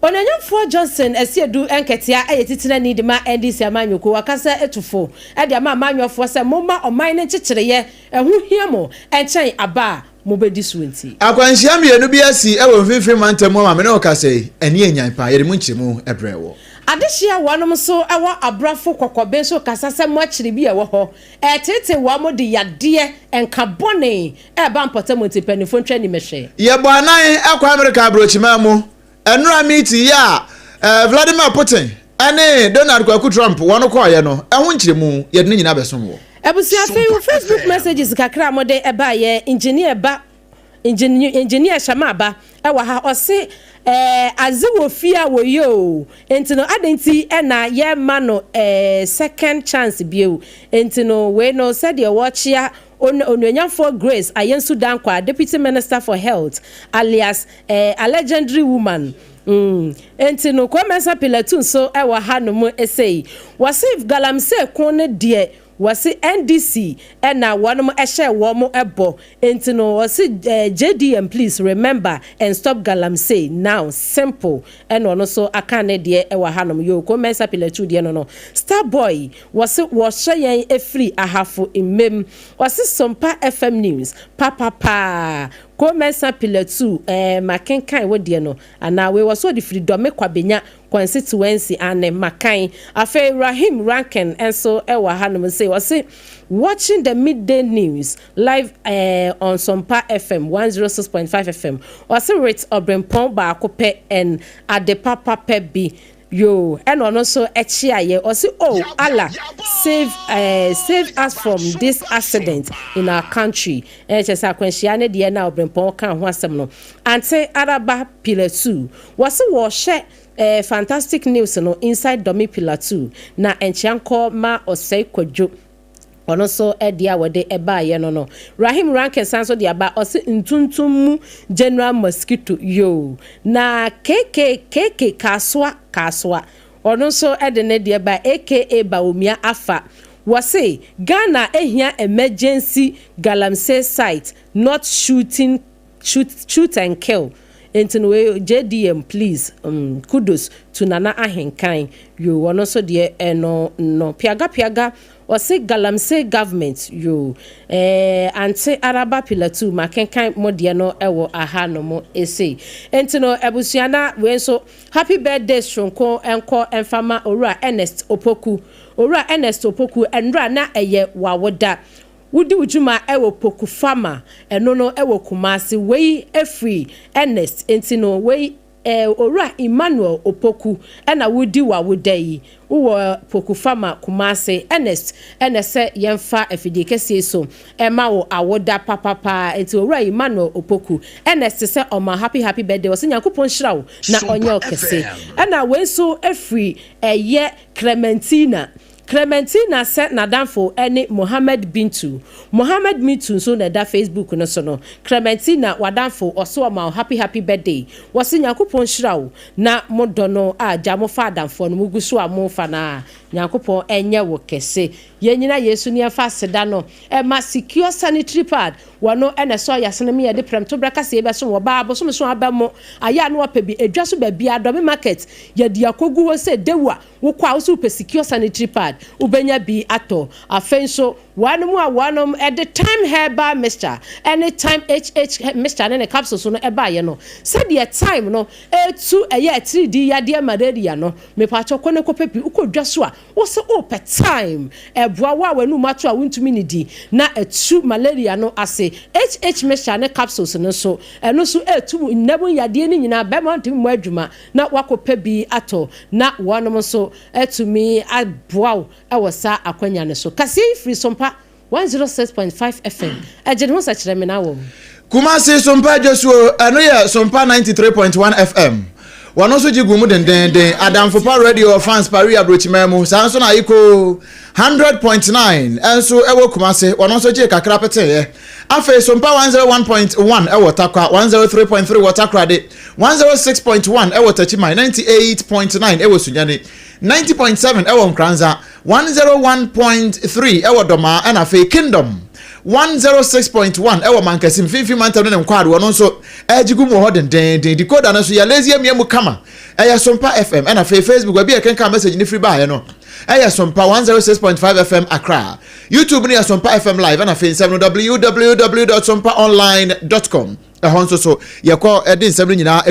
Onuonyamfoɔ Johnson Asiedu Nketiah yɛ titenani de ma NDC amanyɔkuo. Wakasa atu fo de ama amanyɔfoɔ sɛ momma ɔman no nkyekyereeɛ ho hia mo nkyɛn aba a mobɛdi soɔ nti. Akwanhyia mmienu bi asi wɔ Mfimfini Mantam mu ama me ne wo kasa yi, ani anyan paa. Yɛde mu nkyerɛmu brɛ wo. Adehyeɛ a wɔnom nso wɔ abrafo kɔkɔbe nso kasa sɛ moakyere bi a ɛwɔ hɔ ɛreteetee wɔn de yadeɛ nka bɔne ɛreba mpɔtam nti mpaninfoɔ ntwa ani mmɛhwɛ. Yɛbɔ anan kɔ Amerika aburokyiman mu Ɛnora meeting yi a Vladimir Putin ne Donald Kwaku Trump wɔn kɔɔeɛ no, ɛho nkyerɛmu, yɛde ne nyinaa bɛsom wo. Abusua afei wo Facebook messages kakra a mode baeɛ Engineer ba Engineer Shama ba wɔ ha ɔse eh adze wɔ fie a wɔyɛ oo nti no adɛn nti na yɛmma no eh second chance bio nti no wei no sɛdeɛ wɔkyea Onuonyamfoɔ Grace Ayensu Dankwah Deputy Minister for Health alias Eh a legendary woman mm Enti no Kwame Mensah Pilatu nso wɔ ha nom sei. Wɔse galamsey ko no deɛ wɔse NDC na wɔnom hyɛɛ wɔn bɔ enti no wɔse JDM please remember and stop galamsey now simple ɛna ɔno nso aka ne deɛ wɔ ha nom. Yoo Kwame Mensah Pilatu deɛ no no. Star boy wɔse wɔhwɛ yɛn firi Ahafo Mmem wɔse Sompa FM news papapaa Ko Mensah Pilatu eh makenkan wo deɛ no anaa wei wɔse ɔde firi Dɔme Kwabenya constituency aane makan afei Rahim Rankin nso wɔ hanom sei ɔse watching the midday news live eh on Sompa FM 106.5 FM ɔse with Ɔbrempɔn baako pɛ and Adepa papa bi Yoo ɛna ɔno nso kyeaeɛ ɔse oh Allah save eh save us from this accident in our country ɛɛ kyerɛ sɛ akwanhyia ne deɛ na ɔbrempɔn kaa ho asɛm no Ante Araba Pilatu wɔse wɔɔhyɛ eh fantastic news no inside Dɔme Pilatu na nkyea nkɔ ma Ɔsɛe Kwadwo Ɔno nso deɛ a wɔde baeɛ no no. Rahim Rankin san nso de aba, ɔse ntuntum mu General Mosquito yoo. Na KK KK Kasoa Kasoa ɔno nso de ne deɛ bae aka Bawumia Afa. Wɔse Ghana hia emergency galamsey site not shooting shoot shoot and kill nti no wei JDM please umm kudos to Nana Ahenkan yoo ɔno nso deɛ ɛno no piaga piaga ɔse galamsey government yoo eh ante araba pilatu makenkan mo deɛ no ɛwɔ aha nom sei nti no abusua na wei nso happy birthday soronko nkɔ mfa ma Owura Ernest Opoku Owura Ernest Opoku ɛnora na ɛyɛ wawoda Wodi wo dwuma wɔ Poku Farmer ɛno no wɔ Kumasi wei firi Ernest nti no wei eh Owura Emmanuel Opoku ɛna wodi w'awoda yi wowɔ Poku Farmer Kumasi Ernest ɛna ɛsɛ yɛnfa afidie kɛseɛ yi so ɛma wo awoda papapaa nti Owura Emmanuel Opoku Ernest sɛ ɔma happy happy birthday ɔsɛ Nyankopɔn nhyira wo na ɔnyɛ wo kɛse ɛna wei nso firi ɛyɛ Clementina Clementina sɛ n'adamfo ne Mohammed Bintu. Mohammed Bintu nso na ɛda Facebook no so no. Clementina w'adamfo ɔse ɔma wo happy happy birthday. Wɔse Nyankopɔn nhyira wo na mo dɔ no a gya mo fa adamfoɔ no mo gu so a mo fa no a Nyankopɔn nyɛ wo kɛse. Yɛn nyina yei so ne yɛmfa aseda no ma Secure Sanitary Pad wɔno na ɛsɔ yasene me yɛde prɛmto berɛ kaseɛ yi bɛsom wɔ baa bosome so aba mo ayɛ a na wapɛ bi edwa so baabiara Dɔme market yɛde akɔgu hɔ sɛ Dawua Wokɔ a, wo se wopɛ secure sanitary pad, wobɛnya bi atɔ. Afei nso, Wɔnom a wɔnom de Thyme Herbal Mixture ne Thyme HH Mixture ne ne capsules no baeɛ no, sɛdeɛ thyme no retu ɛyɛ atiridii yadeɛ malaria no, mepaakyɛw kɔ na kɔpɛ bi. Wokɔ dwa so a, wose wopɛ thyme. Ɛboa wo a w'anum ato a wontumi nnidi na ɛtu malaria no ase. HH Mixture ne capsules no nso, ɛno nso ɛretu nna mu yadeɛ no nyinaa. Bɛrima ntumi mmɔ adwuma na woakɔpɛ bi atɔ na wɔnom nso atumi aboa wo wɔ saa akwanya no so. Kaseɛ yi firi Sompa 106.5 FM. Ɛgye ne ho sɛ kyerɛ me na wɔ. Kumasi Sompa Adwosuo, ɛno yɛ Sompa 93.1 FM. Wɔn nso gye gu mu dendeenden. Adamfo Pa Radio fans Paris aburokyiman mu. Saa nso na Ayiko 100.9 nso wɔ Kumasi. Wɔn nso gye kakra peteeɛ. Afei Sompa 101.1 wɔ Tarkwa, 103.3 wɔ Takoradi, 106.1 wɔ Techiman, 98.9 wɔ Sunyani, 90.7 wɔ Nkoranza, 101.3 wɔ Dɔmaa, ɛna afei Kingdom 106.1 wɔ Mankasi mfimfini mantam ne ne nkwaado. Ɔno nso ɛregye gu mu wɔ hɔ dendenden. Decoder no nso yɛ lazy amia mu kama, ɛyɛ Sompa FM. Ɛna afei Facebook, baabi a yɛkenkan message no firi baeɛ no, ɛyɛ Sompa 106.5 FM Accra. YouTube no yɛ Sompa FM Live, ɛna afei nsɛm no www.sompaonline.com, ɛhɔ nso so yɛkɔ ɛde nsɛm no nyinaa.